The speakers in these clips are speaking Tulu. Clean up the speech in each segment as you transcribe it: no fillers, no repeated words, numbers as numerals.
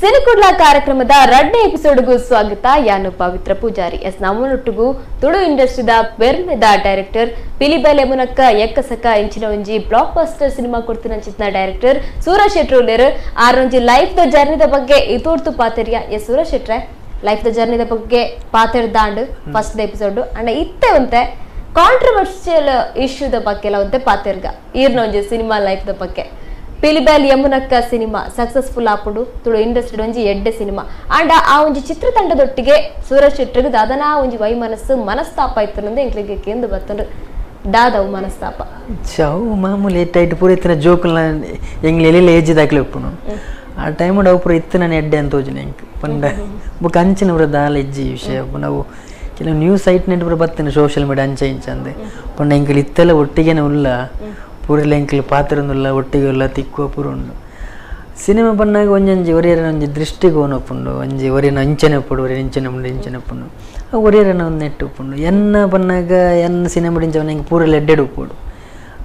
ಸಿನಿಕುಡ್ಲ ಕಾರ್ಯಕ್ರಮದ ರಡ್ಡನೇ ಎಪಿಸೋಡ್ಗೂ ಸ್ವಾಗತ. ಯಾನು ಪವಿತ್ರ ಪೂಜಾರಿ. ಎಸ್ ನಮ್ಮನೊಟ್ಟಿಗೂ ತುಳು ಇಂಡಸ್ಟ್ರಿದ ಪೆರ್ಮೆದ ಡೈರೆಕ್ಟರ್ ಪಿಲಿಬೈಲ್ ಯಮುನಕ್ಕ ಎಕ್ಕಸಕ ಇಂಚಿನ ಒಂಜಿ block buster cinema ಕೊಡ್ತಿನ director Suraj ಶೆಟ್ರು ಉಲ್ಲೇರು. ಆರೊಂಜಿ ಲೈಫ್ the ಜರ್ನಿದ ಬಗ್ಗೆ ಇತೋರ್ತು ಪಾತೆರಿಯ. ಎಸ್ ಸೂರಜ್ ಶೆಟ್ರೆ, ಲೈಫ್ the ಜರ್ನಿದ ಬಗ್ಗೆ ಪಾತೆರ್ದಾಂಡ್ first episode and ಇತ್ತೆ ಒಂತೆ ಕಾಂಟ್ರವರ್ಷಿಯಲ್ ಇಶ್ಯೂದ ಬಗ್ಗೆ ಎಲ್ಲ ಒಂತೆ ಪಾತೆರ್ಗ. ಈರ್ನ ಒಂಜಿ ಸಿನಿಮಾ ಲೈಫ್ the ಬಗ್ಗೆ ಪಿಲಿಬೈಲ್ ಯಮುನಕ್ಕ ಸಿನಿಮಾ ಸಕ್ಸಸ್ಫುಲ್ ಆಪುಂಡು, ತುಳು ಇಂಡಸ್ಟ್ರಿ ಒಂಜಿ ಎಡ್ಡೆ ಸಿನಿಮಾ ಅಂಡ್ ಆ ಒಂಜಿ ಚಿತ್ರತಂಡದೊಟ್ಟಿಗೆ ಸೂರಜ್ ಶೆಟ್ಟರ್ಗ್ ದಾದನಾ ಒಂಜಿ ವೈಮನಸ್ಸು ಮನಸ್ತಾಪ ಇತ್ತು ಎಂಕ್ಲಿಗೆ ಕೇಂದು ಬತ್ತಂಡು. ದಾದವು ಮನಸ್ತಾಪ ಅವು ಮಾಮೂಲಿ ಟೈಟ್ ಪೂರ ಇತ್ತಿನ ಜೋಕುಲ್ನ ಎಂಗ್ಲ ಎಲ್ಲಿ ಏಜ್ ದಾಖಲೆ ಉಪ್ಪುನು ಆ ಟೈಮ್ ಅವು ಪೂರ ಇತ್ತು ನಾನು ಎಡ್ಡೆ ಅಂತ ತೋಜಿನ ಎಂಕ್ ಪಂಡ ಬೊಕ್ಕ ಅಂಚಿನ ಪೂರ ದಾಲ ಇಜ್ಜಿ ವಿಷಯ. ನಾವು ಕೆಲವು news site net ಪೂರ ಬತ್ತಿನ ಸೋಷಿಯಲ್ ಮೀಡಿಯಾ ಅಂಚ ಇಂಚ ಅಂದೆ ಪಂಡ ಎಂಕಲ್ ಇತ್ತೆಲ್ಲ ಒಟ್ಟಿಗೆನೆ ಉಲ್ಲ ಪೂರೆಲ್ಲ ಎಂಕಲ್ ಪಾತ್ರನುಲ್ಲ ಒಟ್ಟಿಗೆ ಉಲ್ಲ ತಿಕ್ಕುವ ಪೂರ ಉಂಡು. ಸಿನಿಮಾ ಬಣ್ಣಾಗ ಒಂಜೊಂಜಿ ಒರಿಯರನ ಒಂಜಿ ದೃಷ್ಟಿಕೋನ ಉಪ್ಪುಂಡು, ಒಂಜಿ ಒರಿಯನ ಅಂಚನೆ ಉಪ್ಪುಡು, ಒರಿಯನ ಇಂಚನೆ ಉಪ್ಪುಂಡು ಇಂಚನೆ ಉಪ್ಪುಂಡು, ಒರಿಯರನ ಒಂದು ನೆಟ್ಟು ಉಪ್ಪುಂಡು. ಎನ್ನ ಬಣ್ಣಾಗ ಎನ್ನ ಸಿನಿಮಾ ಇಂಚವನ ಎಂಕ್ ಪೂರೆಲ್ಲ ಎಡ್ಡೆಡ್ ಉಪ್ಪುಡು.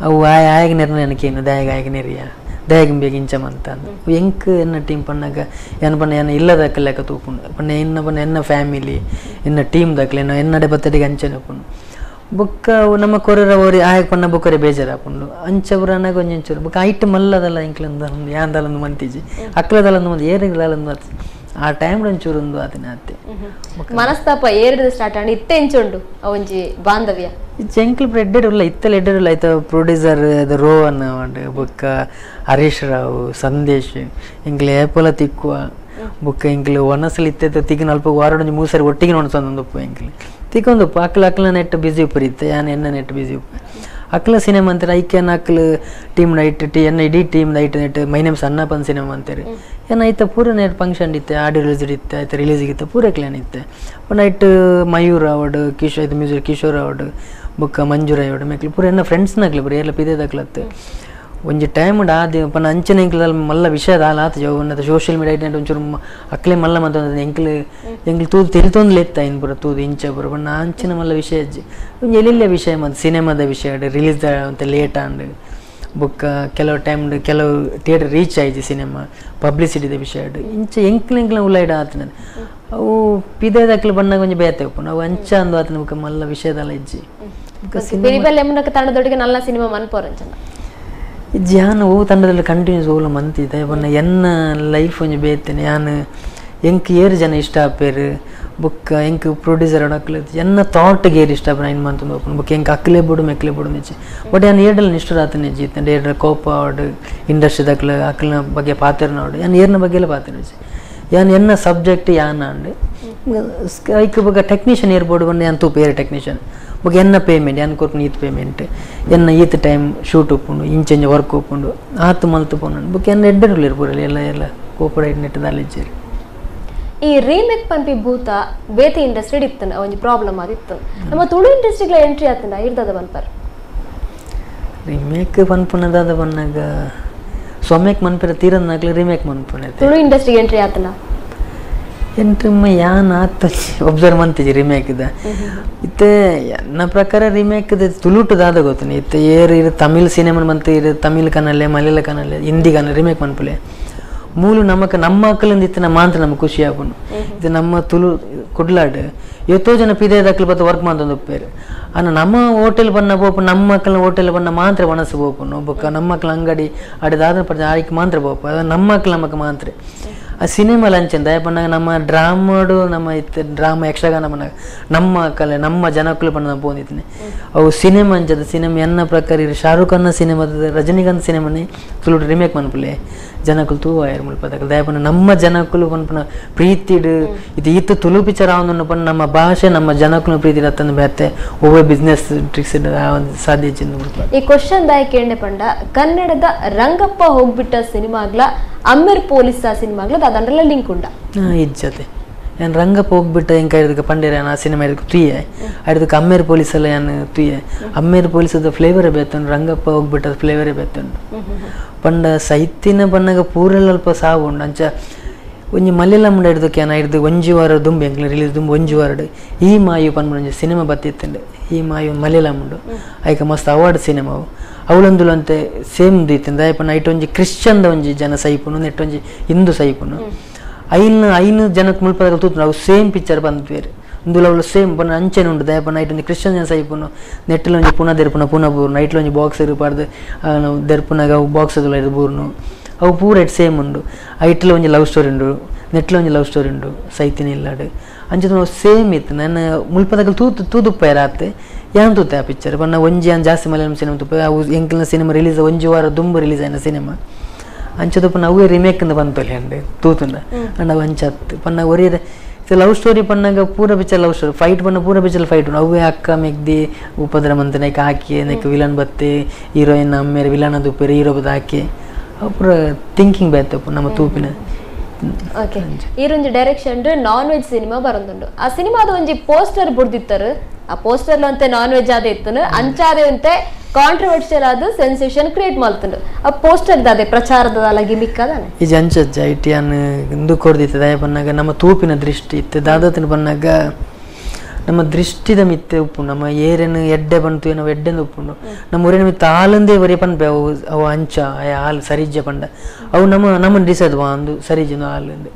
ಅವು ಆಯ ಆಯಗ ನೆರ್ನ ಏನಕ್ಕೇನು ದಾಯಗ ಆಯಗ ನೆರಿಯ ದಾಯಗ ಬೇಗ ಇಂಚಮ ಅಂತ ಅಂದು ಎಂಕ್ ಎನ್ನ ಟೀಮ್ ಪಣ್ಣಾಗ ಎನ್ನ ಪಣ್ಣ ಎನ್ನ ಇಲ್ಲದಕ್ಕ ಲೆಕ್ಕ ತೂಪುಂಡು. ಪಣ್ಣ ಎನ್ನ ಪಣ್ಣ ಎನ್ನ ಫ್ಯಾಮಿಲಿ ಎನ್ನ ಟೀಮ್ ದಾಖಲೆ ಎನ್ನ ಎನ್ನಡೆ ಬತ್ತಡಿಗೆ ಅಂಚನೆ ಉಪ್ಪುಂಡು. ಬೊಕ್ಕ ನಮ್ಮ ಕೊರರ ಓರಿ ಆಯಗ ಪಣ್ಣ ಬೊಕ್ಕರೆ ಬೇಜಾರಾಪುಂಡು ಅಂಚ ಪುರಾಣಾಗ ಒಂಜೊಂಚೂರು ಬೊಕ್ಕ ಐಟ್ ಮಲ್ಲದಲ್ಲ ಎಂಕ್ಲಂದು ಯಾಂದಲಂದು ಮಂತಿಜಿ ಅಕ್ಲದಲ್ಲಂದು ಮಂದಿ ಏರಿಗಲಂದು ಆ ಟೈಮ್ ಒಂಚೂರು ಒಂದು ಆತನ ಅತ್ತೆ ಮನಸ್ತಾಪ ಏರಿದ ಸ್ಟಾರ್ಟ್ ಆಂಡ್ ಇತ್ತೆ ಎಂಚುಂಡು ಒಂಜಿ ಬಾಂಧವ್ಯ ಎಂಕ್ಲು ಎಡ್ಡೆಡ್ ಉಲ್ಲ ಇತ್ತಲ ಎಡ್ಡೆಡ್ ಉಲ್ಲ. ಆಯ್ತ ಪ್ರೊಡ್ಯೂಸರ್ ರೋಹನ್ ಬೊಕ್ಕ ಹರೀಶ್ ರಾವ್ ಸಂದೇಶ್ ಎಂಕ್ಲು ಏಪಲ ತಿಕ್ಕುವ ಬೊಕ್ಕ ಎಂಕ್ಲು ಒನಸಲು ಇತ್ತೆ ತಿಕ್ಕಿನ ಅಲ್ಪ ವಾರಡೊಂಜಿ ಮೂರು ಸಾರಿ ಒಟ್ಟಿಗೆ ಒಣಸೊಂದು ಎಂಕ್ಲು ತಿಕ್ಕೊಂದು ಅಕ್ಲ ಅಕ್ಲ ನೆಟ್ ಬಿಸಿ ಉಪ್ಪು ಇತ್ತೆ ಯಾನ್ ಎನ್ನ ನೆಟ್ ಬಿಸಿ ಉಪ್ಪು ಅಕ್ಲ ಸಿನಿಮಾ ಅಂತಾರೆ. ಐಕ್ಯನ ಅಕ್ಲ team night T ಎನ್ನ ಇಡೀ team night net my name ಸಣ್ಣಪ್ಪನ cinema ಅಂತಾರೆ. ಏನ ಐತ ಪೂರ ನೈಟ್ ಫಂಕ್ಷನ್ ಇತ್ತೆ, ಆಡಿಯೋ ರಿಲೀಸ್ ಇತ್ತೆ, ಆಯ್ತು ರಿಲೀಸ್ ಇತ್ತೆ ಪೂರ ಕ್ಲಾನ್ ಇತ್ತೆ. ನೈಟ್ ಮಯೂರ್ ಅವಡ್ ಕಿಶೋರ್ ಐತೆ ಮ್ಯೂಸಿಕ್ ಕಿಶೋರ್ ಅವಡ್ ಬೊಕ್ಕ ಮಂಜೂರ್ ಅವಡ್ ಮೇಕ್ಲು ಪೂರ ಎನ್ನ ಫ್ರೆಂಡ್ಸ್ನಾಗ್ಲಿ ಪೂರ ಎಲ್ಲ ಪಿದೇದಾಕ್ಲತ್ತೆ ಒಂಜಿ ಟೈಮ್ ಆದಿ ಪನ್ನ ಅಂಚನೆ ಎಂಕ್ಲ ಮಲ್ಲ ವಿಷಯ ದಾಲ ಆತ ಜೋವನ್ನ ಸೋಷಿಯಲ್ ಮೀಡಿಯಾ ಐಟ್ ಒಂಚೂರು ಅಕ್ಲೆ ಮಲ್ಲ ಮಂತ ಎಂಕ್ಲು ಎಂಕ್ಲು ತೂದು ತೆಲಿತೊಂದು ಲೆತ್ತ ಇನ್ ಪೂರ ತೂದು ಇಂಚ ಪೂರ ಪನ್ನ ಅಂಚಿನ ಮಲ್ಲ ವಿಷಯ ಅಜ್ಜಿ ಒಂಜಿ ಎಲ್ಲೆಲ್ಲ ವಿಷಯ ಮತ್ತು ಸಿನಿಮಾದ ವಿಷಯ ರಿಲೀಸ್ ಅಂತ ಲೇಟ್ ಆಂಡ್ ಬೊಕ್ಕ ಕೆಲವು ಟೈಮ್ ಕೆಲವು ಥಿಯೇಟರ್ ರೀಚ್ ಆಯ್ತು ಸಿನಿಮಾ ಪಬ್ಲಿಸಿಟಿದ ವಿಷಯ ಇಂಚ ಎಂಕ್ಲ ಎಂಕ್ಲ ಉಲ್ಲೈಡ ಆತನ ಅವು ಪಿದೇದಾಕ್ಲು ಬಣ್ಣಾಗ ಒಂಜಿ ಬೇತೆ ಉಪ್ಪು ಅವು ಅಂಚ ಅಂದು ಆತನ ಬೊಕ್ಕ ಮಲ್ಲ ವಿಷಯದಲ್ಲ ಇಜ್ಜಿ. ಪಿಲಿಬೈಲ್ ಯಮುನಕ್ಕ ತಂಡದೊಟ್ಟಿಗೆ ನಲ್ಲ ಸಿನಿಮಾ ಮನ್ಪೋರಂಚನ ಯಾನ್ ಓ ತಂಡದಲ್ಲಿ ಕಂಟಿನ್ಯೂಸ್ ಓಲ ಮಂತಿದೆ ಬಣ್ಣ ಎನ್ನ ಲೈಫ್ ಒಂಜಿ ಬೇತೇನೆ. ಯಾನ್ ಎಂಕ್ ಏರು ಜನ ಇಷ್ಟ ಆಪೇರು ಬೊಕ್ಕ ಎಂಕ್ ಪ್ರೊಡ್ಯೂಸರ್ ಅಕ್ಲೆ ಎನ್ನ ಥಾಟ್ಗೆ ಏರು ಇಷ್ಟ ಆಪೇರು ಐನ್ ಮಂತೊಂದು ಓಪನ್ ಬೊಕ್ಕ ಎಂಕ್ ಅಕ್ಲೆ ಬುಡು ಮೆಕ್ಲೆ ಬುಡು ಮೆಚ್ಚಿ ಬಟ್ ಯಾನ್ ಏರ್ಡಲ್ ನಿಷ್ಠುರ ಆತನೆ ಜೀತಂಡೆ ಏರ್ಡ ಕೋಪ ಆಡು ಇಂಡಸ್ಟ್ರಿದ ಅಕ್ಲ ಅಕ್ಲನ ಬಗ್ಗೆ ಪಾತೆರ್ನ ಆಡು ಯಾನ್ ಏರ್ನ ಬಗ್ಗೆ ಎಲ್ಲ ಪಾತೆರ್ನ ಯಾನ್ ಎನ್ನ ಸಬ್ಜೆಕ್ಟ್ ಯಾನ್ ಅಂಡ್ ಐಕ್ ಬೊಕ್ಕ ಟೆಕ್ನಿಷಿಯನ್ ಏರ್ಬೋಡು ಬಣ್ಣ ಯಾನ್ ತೂಪ ಏರ್ ಟೆಕ್ನಿಷಿಯನ್ ಬೊಕ್ಕ ಎನ್ನ ಪೇಮೆಂಟ್ ಯಾನ್ ಕೊರ್ಪುನ ಈತ್ ಪೇಮೆಂಟ್ ಎನ್ನ ಈತ್ ಟೈಮ್ ಶೂಟ್ ಉಪ್ಪುಂಡು ಇಂಚೆಂಜ ವರ್ಕ್ ಉಪ್ಪುಂಡು ಆತು ಮಲ್ತು ಪೋನು ಬೊಕ್ಕ ಎನ್ನ ಎಡ್ಡೆರುಲ್ಲ ಇರ್ಪುರಲ್ಲ ಎಲ್ಲ ಎಲ್ಲ ಕೋಪಡ ನೆಟ್ ದಾಲಿಜ್ಜೇರು. ಈ ರೀಮೇಕ್ ಪನ್ಪಿ ಭೂತ ಬೇತೆ ಇಂಡಸ್ಟ್ರಿ ಇತ್ತು ಒಂಜಿ ಪ್ರಾಬ್ಲಮ್ ಆದಿತ್ತು ನಮ್ಮ ತುಳು ಇಂಡಸ್ಟ್ರಿಗಳ ಎಂಟ್ರಿ ಆತನ ಇರ್ದದ ಪನ್ಪರ್ ರೀಮೇಕ್ ಪನ್ಪುನದಾದ ಬನ್ನಾಗ ಸೊಮ್ಮೇಕ್ ಮನ್ಪೆರ ತೀರನ್ನಾಗ್ಲಿ ರೀಮೇಕ್ ಮನ್ಪುನ ತುಳು ಇಂಡಸ್ಟ್ರಿಗೆ ಎಂಟ್ರಿ ಆತನ ಎಂಟ್ರಿ ಯಾನ್ ಆತ ಒಬ್ಸರ್ವ್ ಮಂತಿಜಿ ರಿಮೇಕ್ದ ಇತ್ತೆ ಎನ್ನ ಪ್ರಕಾರ ರಿಮೇಕ್ದ ತುಳುಟುದಾದ ಗೊತ್ತನೆ ಇತ್ತೆ ಏರು ಇರು ತಮಿಳ್ ಸಿನಿಮಾ ಮಂತ್ ಇರು ತಮಿಳ್ ಕನ್ನಲೆ ಮಲಯಾಳ ಕನ್ನಲೆ ಹಿಂದಿ ಕನ್ನಡ ರಿಮೇಕ್ ಮನ್ಪುಲೆ ಮೂಲು ನಮಕ್ ನಮ್ಮ ಅಕ್ಕಲಿಂದ ಇತ್ತೆ ನಮ್ಮ ಮಾತ್ರ ನಮಗೆ ಖುಷಿ ಆಪುಂಡು. ಇದು ನಮ್ಮ ತುಳು ಕುಡ್ಲಾಡ್ ಎತ್ತೋ ಜನ ಪಿದೇದಕ್ಲು ಬತ್ತ ವರ್ಕ್ ಮಂತೊಂದು ಉಪ್ಪೇರು ಅನ್ನ ನಮ್ಮ ಹೋಟೆಲ್ ಬಣ್ಣ ಪೋಪು ನಮ್ಮ ಮಕ್ಕಳನ್ನ ಹೋಟೆಲ್ ಬಣ್ಣ ಮಾತ್ರ ಒಣಸು ಪೋಪುನು ಬೊಕ್ಕ ನಮ್ಮ ಮಕ್ಕಳ ಅಂಗಡಿ ಆಡಿದಾದ ಪಡ್ದ ಆಯ್ಕೆ ಮಾತ್ರ ಪೋಪು ಅದು ನಮ್ಮ ಮಕ್ಕಳ ನಮಕ್ ಮಾತ್ರ ಆ ಸಿನಿಮಾ ಲಂಚನ್ ದಯಪಣ್ಣಾಗ ನಮ್ಮ ಡ್ರಾಮಾಡು ನಮ್ಮ ಇತ್ತು ಡ್ರಾಮಾ ಯಕ್ಷಗಾನ ಬಣ್ಣಾಗ ನಮ್ಮ ಕಲೆ ನಮ್ಮ ಜನಕ್ಕಲು ಬಣ್ಣ ಪೋಂದಿದ್ದೀನಿ ಅವು ಸಿನಿಮಾ ಅಂಚದ ಸಿನಿಮಾ ಎನ್ನ ಪ್ರಕಾರ ಇರು ಶಾರುಖ್ ಖಾನ್ನ ಸಿನಿಮಾದ ರಜನಿಕಾಂತ್ ಸಿನಿಮಾನೇ ತುಳು ರಿಮೇಕ್ ಮನ್ಪುಲೆ ಜನಕ್ಕಲು ತೂವಾಯರು ಮುಲ್ಪದಕ್ಕಲು ದಯಪಣ್ಣ ನಮ್ಮ ಜನಕ್ಕಲು ಪನ್ಪುನ ಪ್ರೀತಿಡು ಇದು ಇತ್ತು ತುಳು ಪಿಕ್ಚರ್ ಆವೊಂದು ಪಣ್ಣ ನಮ್ಮ ಭಾಷೆ ನಮ್ಮ ಜನಕ್ಕಲು ಪ್ರೀತಿ ರತ್ತಂದು ಬೇತೆ ಒವ್ವೆ ಬಿಸ್ನೆಸ್ ಟ್ರಿಕ್ಸ್ ಸಾಧ್ಯ ಮುಲ್ಪ. ಈ ಕ್ವಶನ್ ದಾಯ ಕೇಂಡೆ ಪಂಡ ಕನ್ನಡದ ರಂಗಪ್ಪ ಹೋಗ್ಬಿಟ್ಟ ಸಿನಿಮಾಗ್ಲ ಅಮ್ಮಿರ್ ಪೊಲೀಸ್ ಸಿನಿಮಾಗ್ಲ ಅದಂಡ್ರಲ್ಲ ಲಿಂಕ್ ಉಂಡ ಇಜ್ಜತೆ ಯಾನ್ ರಂಗಪ್ಪ ಹೋಗ್ಬಿಟ್ಟ ಎಂಕ ಇದಕ್ಕೆ ಪಂಡೇರ ಆ ಸಿನಿಮಾ ಇದಕ್ಕೆ ತುಯ್ಯೆ ಅದಕ್ಕೆ ಅಮ್ಮೇರ್ ಪೊಲೀಸ್ ಎಲ್ಲ ಯಾನ್ ತುಯ್ಯೆ ಅಮ್ಮೇರ್ ಪೊಲೀಸದ ಫ್ಲೇವರೇ ಬೇತುಂಡು ರಂಗಪ್ಪ ಹೋಗ್ಬಿಟ್ಟದ ಫ್ಲೇವರೇ ಬೇತುಂಡು ಪಂಡ ಸೈತಿನ ಬಣ್ಣಗ ಪೂರೆಲ್ಲ ಅಲ್ಪ ಸಾವು ಉಂಡು ಅಂಚ ಒಂಜಿ ಮಲಯಾಳಂ ಹಿಡ್ದಕ್ಕೆ ಯಾನ ಹಿಡ್ದು ಒಂಜಿ ವಾರ ದುಂಬು ಎಂಕ್ಲ ರಿಲೀಸ್ ದುಂಬು ಒಂಜಿ ವಾರಡ್ ಈ ಮಾಯು ಪನ್ಪುನ ಒಂಜಿ ಸಿನಿಮಾ ಬತ್ತಿತ್ತುಂಡು ಈ ಮಾಯು ಮಲಯಾಳಂ ಉಂಡು ಐಕ ಮಸ್ತ್ ಅವಾರ್ಡ್ ಸಿನಿಮಾವು ಅವಳೊಂದುಲಂತೆ ಸೇಮ್ ದೀತಿಂದ ದಾಯೆ ಪಂಡ ಐಟ್ ಒಂಜಿ ಕ್ರಿಶ್ಚಿಯನ್ ದ ಒಂಜಿ ಜನ ಸೈಪುನು ನೆಟ್ ಒಂಜಿ ಹಿಂದೂ ಸೈಪುನು. ಐನ್ ಐನ್ ಜನಕ್ಕೆ ಮುಲ್ಪದಾಗ ತೂತು ಅವು ಸೇಮ್ ಪಿಕ್ಚರ್ ಬಂದ್ವೇರು ಇಂದುಲ ಅವಳು ಸೇಮ್ ಪನ್ನ ಅಂಚೆನೆ ಉಂಡು ದಯಪನ್ನ ನೈಟ್ ಒಂದು ಕ್ರಿಶ್ಚಿಯನ್ ಜನ ಸೈಪುನು ನೆಟ್ಟಲ ಒಂಜಿ ಪುನಃ ದೆರ್ಪುನ ಪುನಃ ಬೂರು ನೈಟ್ಲ ಒಂಜಿ ಬಾಕ್ಸ್ ಇರಬಾರ್ದು ದೆರ್ಪುನಾಗ ಅವು ಬಾಕ್ಸ್ ಅದು ಇದು ಬೂರ್ನು ಅವು ಪೂರ it same ಉಂಡು ಐಟ್ಲ ಒಂಜಿ ಲವ್ ಸ್ಟೋರಿ ಉಂಡು ನೆಟ್ಲ ಒಂಜಿ ಲವ್ ಸ್ಟೋರಿ ಉಂಡು ಸೈತಿನ ಇಲ್ಲಾಡು ಅಂಚೆ ನಾವು ಸೇಮ್ ಇತ್ತು ನಾನು ಮುಲ್ಪದಾಗ ತೂತು ತೂದುಪ್ಪ ರಾತ್ರಿ ಯಾನ್ ತೂತೆ ಆ ಪಿಕ್ಚರ್ ಪನ್ನ ಒಂಜಿ ಯಾನ್ ಜಾಸ್ತಿ ಮಲಯಾಳಂ ಸಿನಿಮಾ ತೂಪ ಅವು ಎಂಕಲ್ನ ಸಿನಿಮಾ ರಿಲೀಸ್ ಒಂಜಿ ವಾರ ದುಂಬು ರಿಲೀಸ್ ಆಯ್ನ ಸಿನಿಮಾ ಅಂಚದಪ್ಪ ನಾವೇ ರಿಮೇಕ್ ಅಂದ ಬಂತಲ್ಲ ಅಂಡ್ ತೂತುಂಡ ಅಂಡ್ ಅವು ಅಂಚತ್ತು ಪನ್ನ ಒರಿಯರೆ ಲವ್ ಸ್ಟೋರಿ ಪನ್ನಾಗ ಪೂರ picture love story fight ಪನ್ನ ಪೂರ ಪಿಕ್ಚರ್ ಫೈಟ್ ಅವೇ ಅಕ್ಕ ಮೆಗ್ದಿ ಉಪದ್ರ ಮಂತೆ ನೆಕ್ ಹಾಕಿ ನೆಕ್ ವಿಲನ್ ಬತ್ತೆ ಹೀರೋಯಿನ್ ಅಮ್ಮೇರೆ ವಿಲನ್ ಅದು ಉಪ್ಪೇರೆ ಹೀರೋ ಬದ ಹಾಕಿ ಅವು ಪೂರ ಥಿಂಕಿಂಗ್ ಬೇತಪ್ಪ ನಮ್ಮ ತೂಪಿನ. ಓಕೆ ಈರೊಂಜಿ direction non veg cinema ಬರಂದುಂಡು ಆ ಸಿನಿಮಾದ ಒಂಜಿ ಪೋಸ್ಟರ್ ಬುಡ್ದಿತ್ತರು ಆ ಪೋಸ್ಟರ್ ಅಂತೆ ನಾನ್ ವೆಜ್ ಆದ ಇತ್ತು ಅಂಚಾದೆ ಅಂತೆ ಕಾಂಟ್ರವರ್ಷಿಯಲ್ ಆದ ಸೆನ್ಸೇಷನ್ ಕ್ರಿಯೇಟ್ ಮಾಡ್ತುಂಡು ಆ ಪೋಸ್ಟರ್ ದಾದೆ ಪ್ರಚಾರದ ಗಿಮಿಕ್ ಅದಾನೆ ಈ ಅಂಚಜ್ಜ IT ಅನ್ ಇಂದು ಕೊರ್ದಿತ್ತು ದಯ ಬನ್ನಾಗ ನಮ್ಮ ತೂಪಿನ ದೃಷ್ಟಿ ಇತ್ತು ದಾದತಿನ ಬನ್ನಾಗ ನಮ್ಮ ದೃಷ್ಟಿದ ಮಿತ್ತೆ ಉಪ್ಪು ನಮ್ಮ ಏರೇನು ಎಡ್ಡೆ ಬಂತು ನಾವು ಎಡ್ಡೆಂದು ಉಪ್ಪುಂಡು ನಮ್ಮ ಊರಿನ ಮಿತ್ತ ಹಾಲಂದೇ ಬರೀ ಪನ್ಪೆ ಅವು ಅವು ಅಂಚ ಹಾಲು ಸರಿಜ್ಜ ಪಂಡ ಅವು ನಮ್ಮ ನಮ್ಮ ಡಿಸೈಡ್ ಒಂದು ಸರಿಜ ಹಾಲಂದು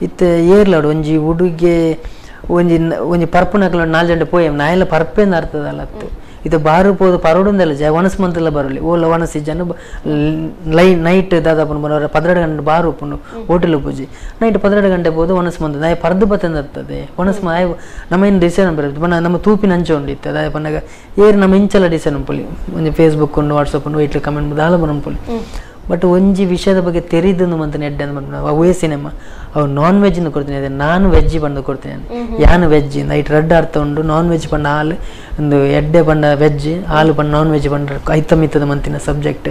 ಇತ್ತೆ ಏರ್ಲಾಡು ಒಂಜಿ ಉಡುಗೆ ಒಂಜಿ ಒಂಜಿ ಪರ್ಪುನಕಲ ನಾಲ್ ಜಂಡೆ ಪೋಯ್ ನಾಯೆಲ್ಲ ಪರ್ಪೇಂದು ಅರ್ಥದಲ್ಲ ಅತ್ತು ಇದು ಬಾರು ಪೋದು ಪರೋಡುಂದಲ್ಲ ಜ ಒಣಸ್ ಮಂತೆಲ್ಲ ಬರಲಿ ಓಲ ಒಣಸಿ ಜನ ಲೈ ನೈಟ್ ದಾದಾಪನ ಬರೋರ 12 ಗಂಟೆ ಬಾರು ಉಪ್ಪುಂಡು ಹೋಟೆಲ್ ಪೂಜಿ ನೈಟ್ 12 ಗಂಟೆ ಪೋದು ಒಣಸ್ ಮಂತ ನಾಯಿ ಪರ್ದು ಬತ್ತಂದು ಅರ್ತದೆ ಒಣಸ್ ಆಯ್ ನಮ್ಮ ಏನು ಡಿಸೈನ್ ಬರುತ್ತೆ ಬಣ್ಣ ನಮ್ಮ ತೂಪಿನ ಅಂಚೆ ಉಂಡಿತ್ತು ಅದಾಯ ಪನ್ನಾಗ ಏರು ನಮ್ಮ ಇಂಚೆಲ್ಲ ಡಿಸೈನ್ ಉಂಪುಲಿ ಒಂಜಿ ಫೇಸ್ಬುಕ್ ಉಂಡು ವಾಟ್ಸಪ್ ಉಂಡು ಇಟ್ಲು ಕಮೆಂಟ್ ದಾಲ ಬರಂಪುಲಿ ಬಟ್ ಒಂಜಿ ವಿಷಯದ ಬಗ್ಗೆ ತೆರಿದನ್ನು ಮಂತ ನೆಡ್ಡೆ ಅಂದ್ ಅವೇ ಸಿನಿಮಾ ಅವು ನಾನ್ ವೆಜ್ ಕೊಡ್ತೀನಿ ಅದೇ ನಾನ್ ವೆಜ್ ಬಂದು ಕೊಡ್ತೀನಿ ಯಾನ್ ವೆಜ್ ನೈಟ್ ರಡ್ಡ್ ಅರ್ಥ ಉಂಡು ನಾನ್ ವೆಜ್ ಪಂಡ ಹಾಲು ಒಂದು ಎಡ್ಡೆ ಪಂಡ ವೆಜ್ ಹಾಲು ಪಂಡ ನಾನ್ ವೆಜ್ ಪಂಡ ಐತಮಿತ್ತದ ಮಂತಿನ ಸಬ್ಜೆಕ್ಟ್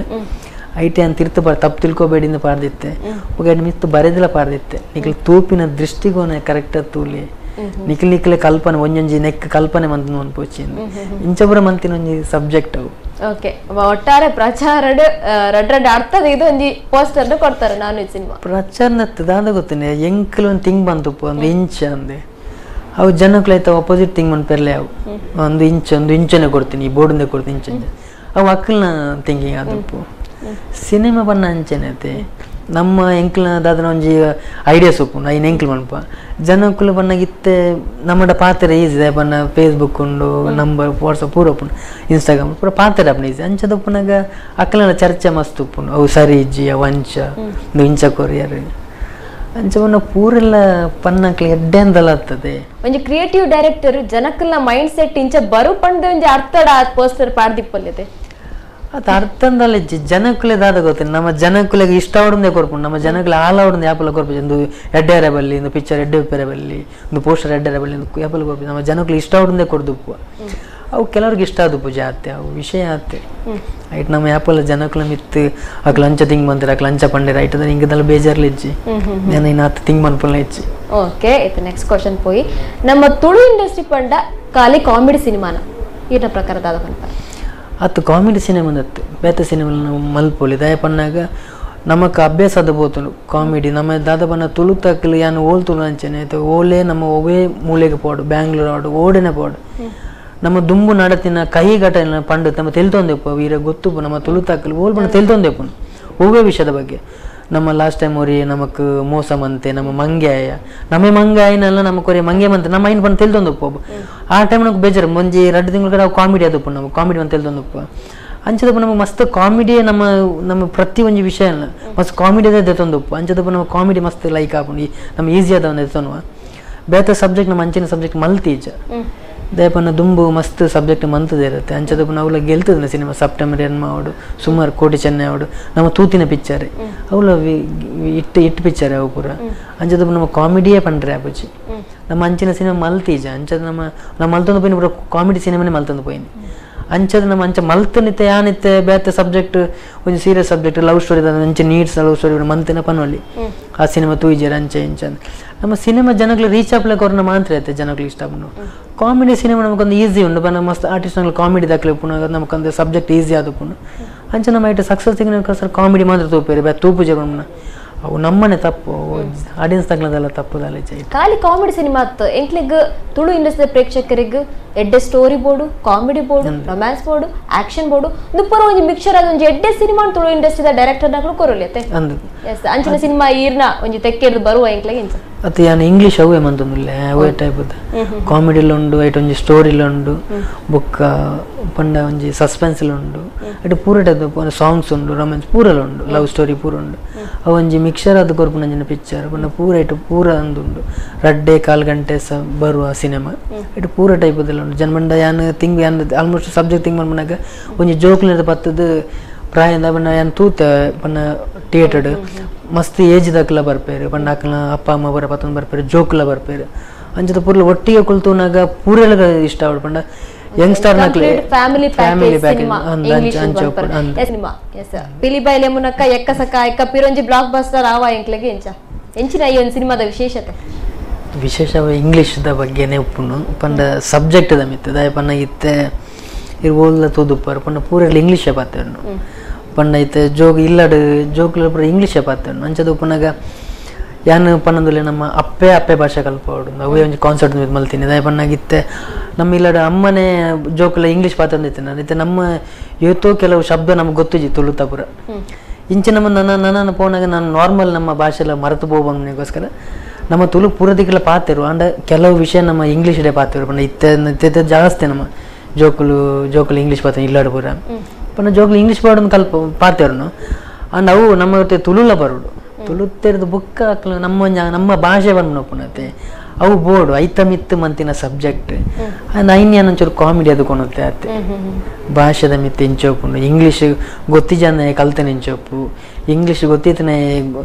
ಐಟೆ ಅಂತ ತಿರ್ತು ಬಾರ ತಪ್ಪು ತಿಳ್ಕೊಬೇಡಿಂದ ಪಾರ್ದಿತ್ತೆ ಒಗೆ ಮಿತ್ತು ಬರೆದಿಲ್ಲ ಪಾರ್ದಿತ್ತೆ ನಿಖಲ್ ತೂಪಿನ ದೃಷ್ಟಿಕೋನ ಕರೆಕ್ಟ್ ತೂಲಿ ನಿಖಲ್ ನಿಖಲೆ ಕಲ್ಪನೆ ಒಂಜೊಂಜಿ ನೆಕ್ ಕಲ್ಪನೆ ಮಂತ ಅನ್ಪೋಚಿ ಇಂಚಪುರ ಮಂತಿನ ಒಂಜಿ ಸಬ್ಜೆಕ್ಟ್ ಅವು. ಓಕೆ ಒಟ್ಟಾರೆ ಪ್ರಚಾರ ರಡ್ ರಡ್ ಅರ್ಥದ ಇದು ಒಂಜಿ ಪೋಸ್ಟರ್ ಕೊಡ್ತಾರೆ non veg cinema ಪ್ರಚಾರ ದಾದ ಗೊತ್ತೇನೆ ಎಂಕಲ್ ಒಂದು ತಿಂಗ್ ಬಂತಪ್ಪ ಒಂದು ಇಂಚ್ ಅಂದೆ ಅವು ಜನಕ್ಲು ಆಯ್ತು ಅಪೋಸಿಟ್ ತಿಂಗ್ ಬಂದು ಪೆರ್ಲೆ ಅವು ಒಂದು ಇಂಚ್ ಒಂದು ಇಂಚನೆ ಕೊಡ್ತೀನಿ ಈ ಬೋರ್ಡಿಂದ ಕೊಡ್ತೀನಿ ಇಂಚ್ ಅವು ಅಕ್ಕಲ್ನ ಥಿಂಕಿಂಗ್ ಅದಪ್ಪು ಸಿನಿಮಾ ಬಣ್ಣ ಅಂಚೆನೆ ಐತೆ ನಮ್ಮ ಎಂಕ್ಲ ದಾದನ ಒಂಜಿ ಐಡಿಯಾಸ್ ಉಪ್ಪು ಐನ್ ಎಂಕ್ಲು ಮನ್ಪ ಜನಕ್ಕುಲು ಬಣ್ಣಗಿತ್ತೆ ನಮ್ಮಡ ಪಾತ್ರೆ ಈಸಿ ಬಣ್ಣ ಫೇಸ್ಬುಕ್ ಉಂಡು ನಂಬರ್ ವಾಟ್ಸಪ್ ಪೂರ ಉಪ್ಪುಂಡು ಇನ್ಸ್ಟಾಗ್ರಾಮ್ ಪೂರ ಪಾತ್ರೆ ಅಪ್ಪನ ಈಸಿ ಅಂಚದ ಉಪ್ಪುನಾಗ ಅಕ್ಕಲೆಲ್ಲ ಚರ್ಚೆ ಮಸ್ತ್ ಉಪ್ಪುಂಡು ಅವು ಸರಿ ಇಜ್ಜಿ ಅವು ಅಂಚ ಒಂದು ಇಂಚ ಕೊರಿಯರ್ ಅಂಚ ಬಣ್ಣ ಪೂರೆಲ್ಲ ಪನ್ನಕ್ಲೆ ಎಡ್ಡೆ ಅಂದಲ್ಲ ಆಗ್ತದೆ. ಒಂಜಿ ಕ್ರಿಯೇಟಿವ್ ಡೈರೆಕ್ಟರ್ ಜನಕ್ಕಲ್ನ ಮೈಂಡ್ ಸೆಟ್ ಇಂಚ ಬರು ಪಂಡ ಒಂಜಿ ಅರ್ಥಡ ಪೋಸ್ಟರ್ ಪಾಡ್ದಿಪ್ಪಲ್ಲಿದೆ ಅದು ಅರ್ಥಂದಲ್ಲ ಜನಕ್ಕುಲೆ ದಾದ ಗೊತ್ತಿಲ್ಲ ನಮ್ಮ ಜನಕ್ಕುಲೆಗೆ ಇಷ್ಟ ಅವಡಂದೇ ಕೊರ್ಪುಂಡು ನಮ್ಮ ಜನಕ್ಕುಲೆ ಹಾಲು ಅವಡಂದು ಯಾಪಲ ಕೊರ್ಪು ಒಂದು ಎಡ್ಡೆ ಬಲ್ಲಿ ಒಂದು ಪಿಕ್ಚರ್ ಎಡ್ಡೆ ಉಪ್ಪೆರೆ ಬಲ್ಲಿ ಒಂದು ಪೋಸ್ಟರ್ ಎಡ್ಡೆ ಬಲ್ಲಿ ಒಂದು ಯಾಪಲ ಕೊರ್ಪು ನಮ್ಮ ಜನಕ್ಕುಲೆ ಇಷ್ಟ ಅವಡಂದೇ ಕೊಡ್ದುಪ್ಪು ಅವು ಕೆಲವ್ರಿಗೆ ಇಷ್ಟ ಆದಪ್ಪು ಜಾತೆ ಅವು ವಿಷಯ ಆತೆ ಐಟ್ ನಮ್ಮ ಯಾಪಲ ಜನಕ್ಕುಲ ಮಿತ್ತು ಅಕ್ಲ ಅಂಚ ತಿಂಗ್ ಬಂತಾರೆ ಅಕ್ಲ ಅಂಚ ಪಂಡೆ ರೈಟ್ ಅಂದ್ರೆ ಹಿಂಗದೆಲ್ಲ ಬೇಜಾರ್ಲಿ ಇಜ್ಜಿ ನಾನು ಇನ್ನು ಆತ ತಿಂಗ್ ಮನ್ಪುಲ್ಲ ಇಜ್ಜಿ. ಓಕೆ ಇದು ನೆಕ್ಸ್ಟ್ ಕ್ವಶನ್ ಪೋಯಿ ನಮ್ಮ ತುಳು ಇಂಡಸ್ಟ್ರಿ ಪಂಡ ಖಾಲಿ ಕಾಮಿಡಿ ಸಿನಿಮಾನ ಈನ ಪ್ರಕಾರ ದಾದ ಪನ್ಪ ಅತ್ತು ಕಾಮಿಡಿ ಸಿನಿಮಾ ಅತ್ತು ಬೇತ ಸಿನಿಮಾ ನಾವು ಮಲ್ಪೊಲಿ ದಯ ಪನ್ನಾಗ ನಮಕ್ ಅಭ್ಯಾಸ ಅದು ಪೋತುಂಡು ಕಾಮಿಡಿ ನಮ್ಮ ದಾದ ಬಣ್ಣ ತುಳು ತಕ್ಕಲು ಯಾನು ಓಲ್ ತುಳು ಅಂಚನೆ ಆಯ್ತು ಓಲೆ ನಮ್ಮ ಒವೇ ಮೂಲೆಗೆ ಪೋಡು ಬ್ಯಾಂಗ್ಳೂರ್ ಆಡು ಓಡೆನೆ ಪೋಡು ನಮ್ಮ ದುಂಬು ನಡತಿನ ಕಹಿ ಘಟನೆ ಪಂಡು ನಮ್ಮ ತೆಲ್ತೊಂದೆಪ್ಪ ವೀರ ಗೊತ್ತುಪ್ಪು ನಮ್ಮ ತುಳು ತಕ್ಕಲು ಓಲ್ ಬಣ್ಣ ತೆಲ್ತೊಂದೆಪ್ಪು ಒವ್ವೇ ವಿಷಯದ ಬಗ್ಗೆ ನಮ್ಮ ಲಾಸ್ಟ್ ಟೈಮ್ ಒರಿ ನಮಕ್ ಮೋಸ ಮಂತೆ ನಮ್ಮ ಮಂಗ್ಯಾಯ ನಮ್ಮ ಮಂಗ್ಯಾಯನಲ್ಲ ನಮಕ್ ಒರಿ ಮಂಗೆ ಮಂತೆ ನಮ್ಮ ಐನ್ ಪಂಡ ತೆಲ್ತೊಂದಪ್ಪ ಆ ಟೈಮ್ ನಮ್ಗೆ ಬೇಜಾರು ಒಂಜಿ 2 ತಿಂಗಳ ನಾವು ಕಾಮಿಡಿ ಅದಪ್ಪ ನಮ್ಮ ಕಾಮಿಡಿ ಅಂತ ತೆಲ್ತೊಂದಪ್ಪ ಅಂಚದಪ್ಪ ನಮಗೆ ಮಸ್ತ್ ಕಾಮಿಡಿಯೇ ನಮ್ಮ ನಮ್ಮ ಪ್ರತಿ ಒಂಜಿ ವಿಷಯ ಅಲ್ಲ ಮಸ್ತ್ ಕಾಮಿಡಿಯದೇ ದೆತ್ತೊಂದಪ್ಪ ಅಂಚದಪ್ಪ ನಮ್ಮ ಕಾಮಿಡಿ ಮಸ್ತ್ ಲೈಕ್ ಆಪುಂಡು ನಮ್ಮ ಈಸಿ ಆದ ಒಂದು ಎತ್ತೊನ್ನುವ ಬೇತ ಸಬ್ಜೆಕ್ಟ್ ನಮ್ಮ ಅಂಚಿನ ಸಬ್ಜೆಕ್ಟ್ ಮಲ್ತೀಜ ದಯಪನ್ನ ದುಂಬು ಮಸ್ತ್ ಸಬ್ಜೆಕ್ಟ್ ಮಂತದೇ ಇರುತ್ತೆ ಅಂಚದಪ್ಪ ನಾವೆಲ್ಲ ಗೆಲ್ತದ ಸಿನಿಮಾ ಸೆಪ್ಟೆಂಬರ್ ಎನ್ಮ ಅವಡು ಸುಮಾರು ಕೋಟಿ ಚೆನ್ನೈ ಅವಡು ನಮ್ಮ ತೂತಿನ ಪಿಕ್ಚರ್ ಅವಳ ಇಟ್ಟು ಇಟ್ಟು ಪಿಕ್ಚರ್ ಅವು ಪೂರ ಅಂಚದಪ್ಪ ನಮ್ಮ ಕಾಮಿಡಿಯೇ ಪಂಡ್ರೆ ಅಪ್ಪುಜಿ ನಮ್ಮ ಅಂಚಿನ ಸಿನಿಮಾ ಮಲ್ತೀಜ ಅಂಚದ ನಮ್ಮ ನಮ್ಮ ಮಲ್ತೊಂದು ಪೋಯಿನ ಪೂರ ಕಾಮಿಡಿ ಸಿನಿಮಾನೇ ಮಲ್ತೊಂದು ಪೋಯಿನಿ ಅಂಚದ ನಮ್ಮ ಅಂಚ ಮಲ್ತನಿತ್ತೆ ಯಾನಿತ್ತೆ ಬೇತೆ ಸಬ್ಜೆಕ್ಟ್ ಒಂಜಿ serious subject love story ಅಂಚೆ needs love story ಮಂತಿನ ಪನೊಲಿ ಆ ಸಿನಿಮಾ ತೂಯಿಜರ ಅಂಚೆ ಇಂಚ ನಮ್ಮ ಸಿನಿಮಾ ಜನಗಳು ರೀಚ್ ಆಪ್ಲಕ್ಕೆ ಅವ್ರನ್ನ ಮಾತ್ರ ಐತೆ ಜನಗಳು ಇಷ್ಟ ಆಪುಂಡು ಕಾಮಿಡಿ ಸಿನಿಮಾ ನಮಗೊಂದು ಈಸಿ ಉಂಡು ಬಣ್ಣ ಮಸ್ತ್ ಆರ್ಟಿಸ್ಟ್ ಕಾಮಿಡಿ ದಾಖಲೆ ಉಪ್ಪುಂಡು ನಮಗೊಂದು ಸಬ್ಜೆಕ್ಟ್ ಈಸಿ ಆದಪ್ಪುಂಡು ಅಂಚೆ ನಮ್ಮ ಐಟ ಸಕ್ಸಸ್ ಸರ್ ಕಾಮಿಡಿ ಮಾತ್ರ ತೂಪೇರಿ ಬೇ ತೂಪು ಜನ ಅವು ನಮ್ಮನೆ ತಪ್ಪು ಆಡಿಯನ್ಸ್ ತಗ್ಲದಲ್ಲ ತಪ್ಪುದಲ್ಲ. ಖಾಲಿ ಕಾಮಿಡಿ ಸಿನಿಮಾ ಎಂಕ್ಲೆಗ್ ತುಳು ಇಂಡಸ್ಟ್ರಿ ಪ್ರೇಕ್ಷಕರಿಗೆ ಎಡ್ಡೆ story board, comedy board, romance board, action board ನುಪ್ಪರ ಒಂಜಿ ಮಿಕ್ಸರ್ ಆದ ಒಂಜಿ ಎಡ್ಡೆ ಸಿನಿಮಾ ತುಳು ಇಂಡಸ್ಟ್ರಿದ ಡೈರೆಕ್ಟರ್ ನಕಲು ಕೊರೊಲಿಯತ್ತೆ. ಎಸ್ ಅಂಚಿನ ಸಿನಿಮಾ ಈರ್ನ ಒಂಜಿ ತೆಕ್ಕೆರ್ದು ಬರುವ ಎಂಕ್ಲೆಗ್ ಇಂಚ ಅತ್ತೆ ಯಾನ್ ಇಂಗ್ಲಿಷ್ ಅವೇ ಮಂತೊಂದುಲ್ಲೆ ಅವೇ ಟೈಪ್ ಕಾಮಿಡಿಲ ಉಂಡು, ಐಟ್ ಒಂಜಿ ಸ್ಟೋರಿಲ ಉಂಡು, ಬೊಕ್ಕ ಪಂಡ ಒಂಜಿ ಸಸ್ಪೆನ್ಸ್ ಉಂಡು, ಐಟ್ ಪೂರ ಟೈಪ್ ಸಾಂಗ್ಸ್ ಉಂಡು, ರೊಮ್ಯಾನ್ಸ್ ಪೂರಲ ಉಂಡು, ಲವ್ ಸ್ಟೋರಿ ಪೂರ ಉಂಡು. ಅವು ಒಂಜಿ ಮಿಕ್ಸರ್ ಅದು ಕೊರ್ಪುನ ಪಿಕ್ಚರ್ ಪಂಡ ಪೂರ ಐಟ್ ಪೂರ ಅಂದುಂಡು. ರಡ್ಡೆ ಕಾಲ್ ಗಂಟೆ ಸ ಬರುವ ಸಿನಿಮಾ ಐಟ್ ಪೂರ ಟೈಪ್ ಉಂಡು. ಜನ ಯಾನ್ ತಿಂಗ್ ಯಾನ್ almost subject thing ಮನ್ಪುನಗ ಒಂಜಿ ಜೋಕ್ಲೆರ್ದ್ ಪತ್ತುದು ಪ್ರಾಯದ ಪಂಡ ಯಾನ್ ತೂತೆ ಪಂಡ ಥಿಯೇಟರ್ಡ್ ಮಸ್ತ್ ಏಜ್ ದಕ್ಲ ಬರ್ಪೇರು, ಪಂಡ ಅಕ್ಲ ಅಪ್ಪ ಅಮ್ಮ ಬರ ಪತ್ತೊಂದು ಬರ್ಪೇರು, ಜೋಕ್ಲ ಬರ್ಪೇರು. ಅಂಚದ ಪೂರ್ಲ ಒಟ್ಟಿಗೆ ಕುಲ್ತೂನಾಗ ಪೂರೆಲ ಇಷ್ಟ ಆವಡ್ ಪಂಡ ಯಂಗ್ಸ್ಟರ್ ನಕ್ಲೆ family package cinema. S Pilimbaile Munakka ಎಕ್ಕಸಕ ಎಕ್ಕ ಪಿರೊಂಜಿ ಬ್ಲಾಕ್ ಬಸ್ಟರ್ ಆವ ಎಂಕ್ಲೆಗೆ ಎಂಚ ಎಂಚಿನ ಈ ಒಂದು ಸಿನಿಮಾದ ವಿಶೇಷತೆ? ವಿಶೇಷ ಇಂಗ್ಲೀಷ್ದ ಬಗ್ಗೆನೇ ಉಪ್ಪುನು ಪಂಡ ಸಬ್ಜೆಕ್ಟ್ the ಮಿತ್ತು ದಾಯ ಪನ್ನ ಇತ್ತೆ ಇರ್ಬೋಲ್ಲ ತೂದುಪ್ಪರು ಪಂಡ ಪೂರೆಲ್ಲ ಇಂಗ್ಲೀಷೇ ಪಾತೆರ್ನು ಪಂಡ ಇತ್ತೆ ಜೋಗ್ ಇಲ್ಲಡ್ ಜೋಕ್ಲ ಪೂರ ಇಂಗ್ಲೀಷೇ ಪಾತೆರ್ನು. ಅಂಚದ ಉಪ್ಪುನಾಗ ಯಾನ್ ಪನ್ನೊಂದುಲ್ಲೆ ನಮ್ಮ ಅಪ್ಪೆ ಅಪ್ಪೆ ಭಾಷೆ ಕಲ್ಪೋಡು ಅವೇ ಒಂಜಿ ಕಾನ್ಸರ್ಟ್ ಮಲ್ತೀನಿ. ದಾಯ ಪನ್ನಾಗ ಇತ್ತೆ ನಮ್ಮ ಇಲ್ಲಡ್ ಅಮ್ಮನೇ ಜೋಕ್ಲ ಇಂಗ್ಲೀಷ್ ಪಾತೊಂದಿತ್ತೆ ಇತ್ತೆ ನಮ್ಮ ಏತೋ ಕೆಲವು ಶಬ್ದ ನಮ್ಗೆ ಗೊತ್ತಿಜಿ ತುಳುತ ಪೂರ. ಇಂಚೆ ನಮ್ಮ ನನ್ನ ನನ್ನ ಪೋನಾಗ ನಾನು ನಾರ್ಮಲ್ ನಮ್ಮ ಭಾಷೆಲ್ಲ ಮರೆತು ಹೋಗೋಸ್ಕರ ನಮ್ಮ ತುಳು ಪೂರದಿಕ್ಕೆಲ್ಲ ಪಾತೆರು ಅಂಡ ಕೆಲವು ವಿಷಯ ನಮ್ಮ ಇಂಗ್ಲೀಷ್ ಪಾತೆರು ಪಂಡ ಇತ್ತೆ ಇತ್ತೆ ಜಾಸ್ತಿ ನಮ್ಮ ಜೋಕುಲು ಜೋಕುಲು ಇಂಗ್ಲೀಷ್ ಪಾತೆ ಇಲ್ಲಾಡು ಪೂರ ಪಂಡ ಜೋಕುಲು ಇಂಗ್ಲೀಷ್ ಪಾಡೊಂದು ಕಲ್ಪ ಪಾತೆರುನು ಅಂಡ್ ಅವು ನಮ್ಮ ತುಳುಲ ಬರೋಡು ತುಳು ತೆರೆದು ಬುಕ್ ಹಾಕಲು ನಮ್ಮ ನಮ್ಮ ಭಾಷೆ ಬಂದ್ನಪ್ಪುನತೆ ಅವು ಬೋರ್ಡು ಐತ ಮಿತ್ತು ಮಂತಿನ ಸಬ್ಜೆಕ್ಟ್ ಅಂಡ್ ಐನ್ ಒಂಚೂರು ಕಾಮಿಡಿ ಅದು ಕೊನುತ್ತೆ ಅತ್ತೆ ಭಾಷೆದ ಮಿತ್ತು ಇಂಚೋಪುಂಡು. ಇಂಗ್ಲೀಷ್ ಗೊತ್ತಿಜಾನೆ ಕಲ್ತೆ ನಿಂಚೋಪು, ಇಂಗ್ಲೀಷ್ ಗೊತ್ತಿತ್ತನೆ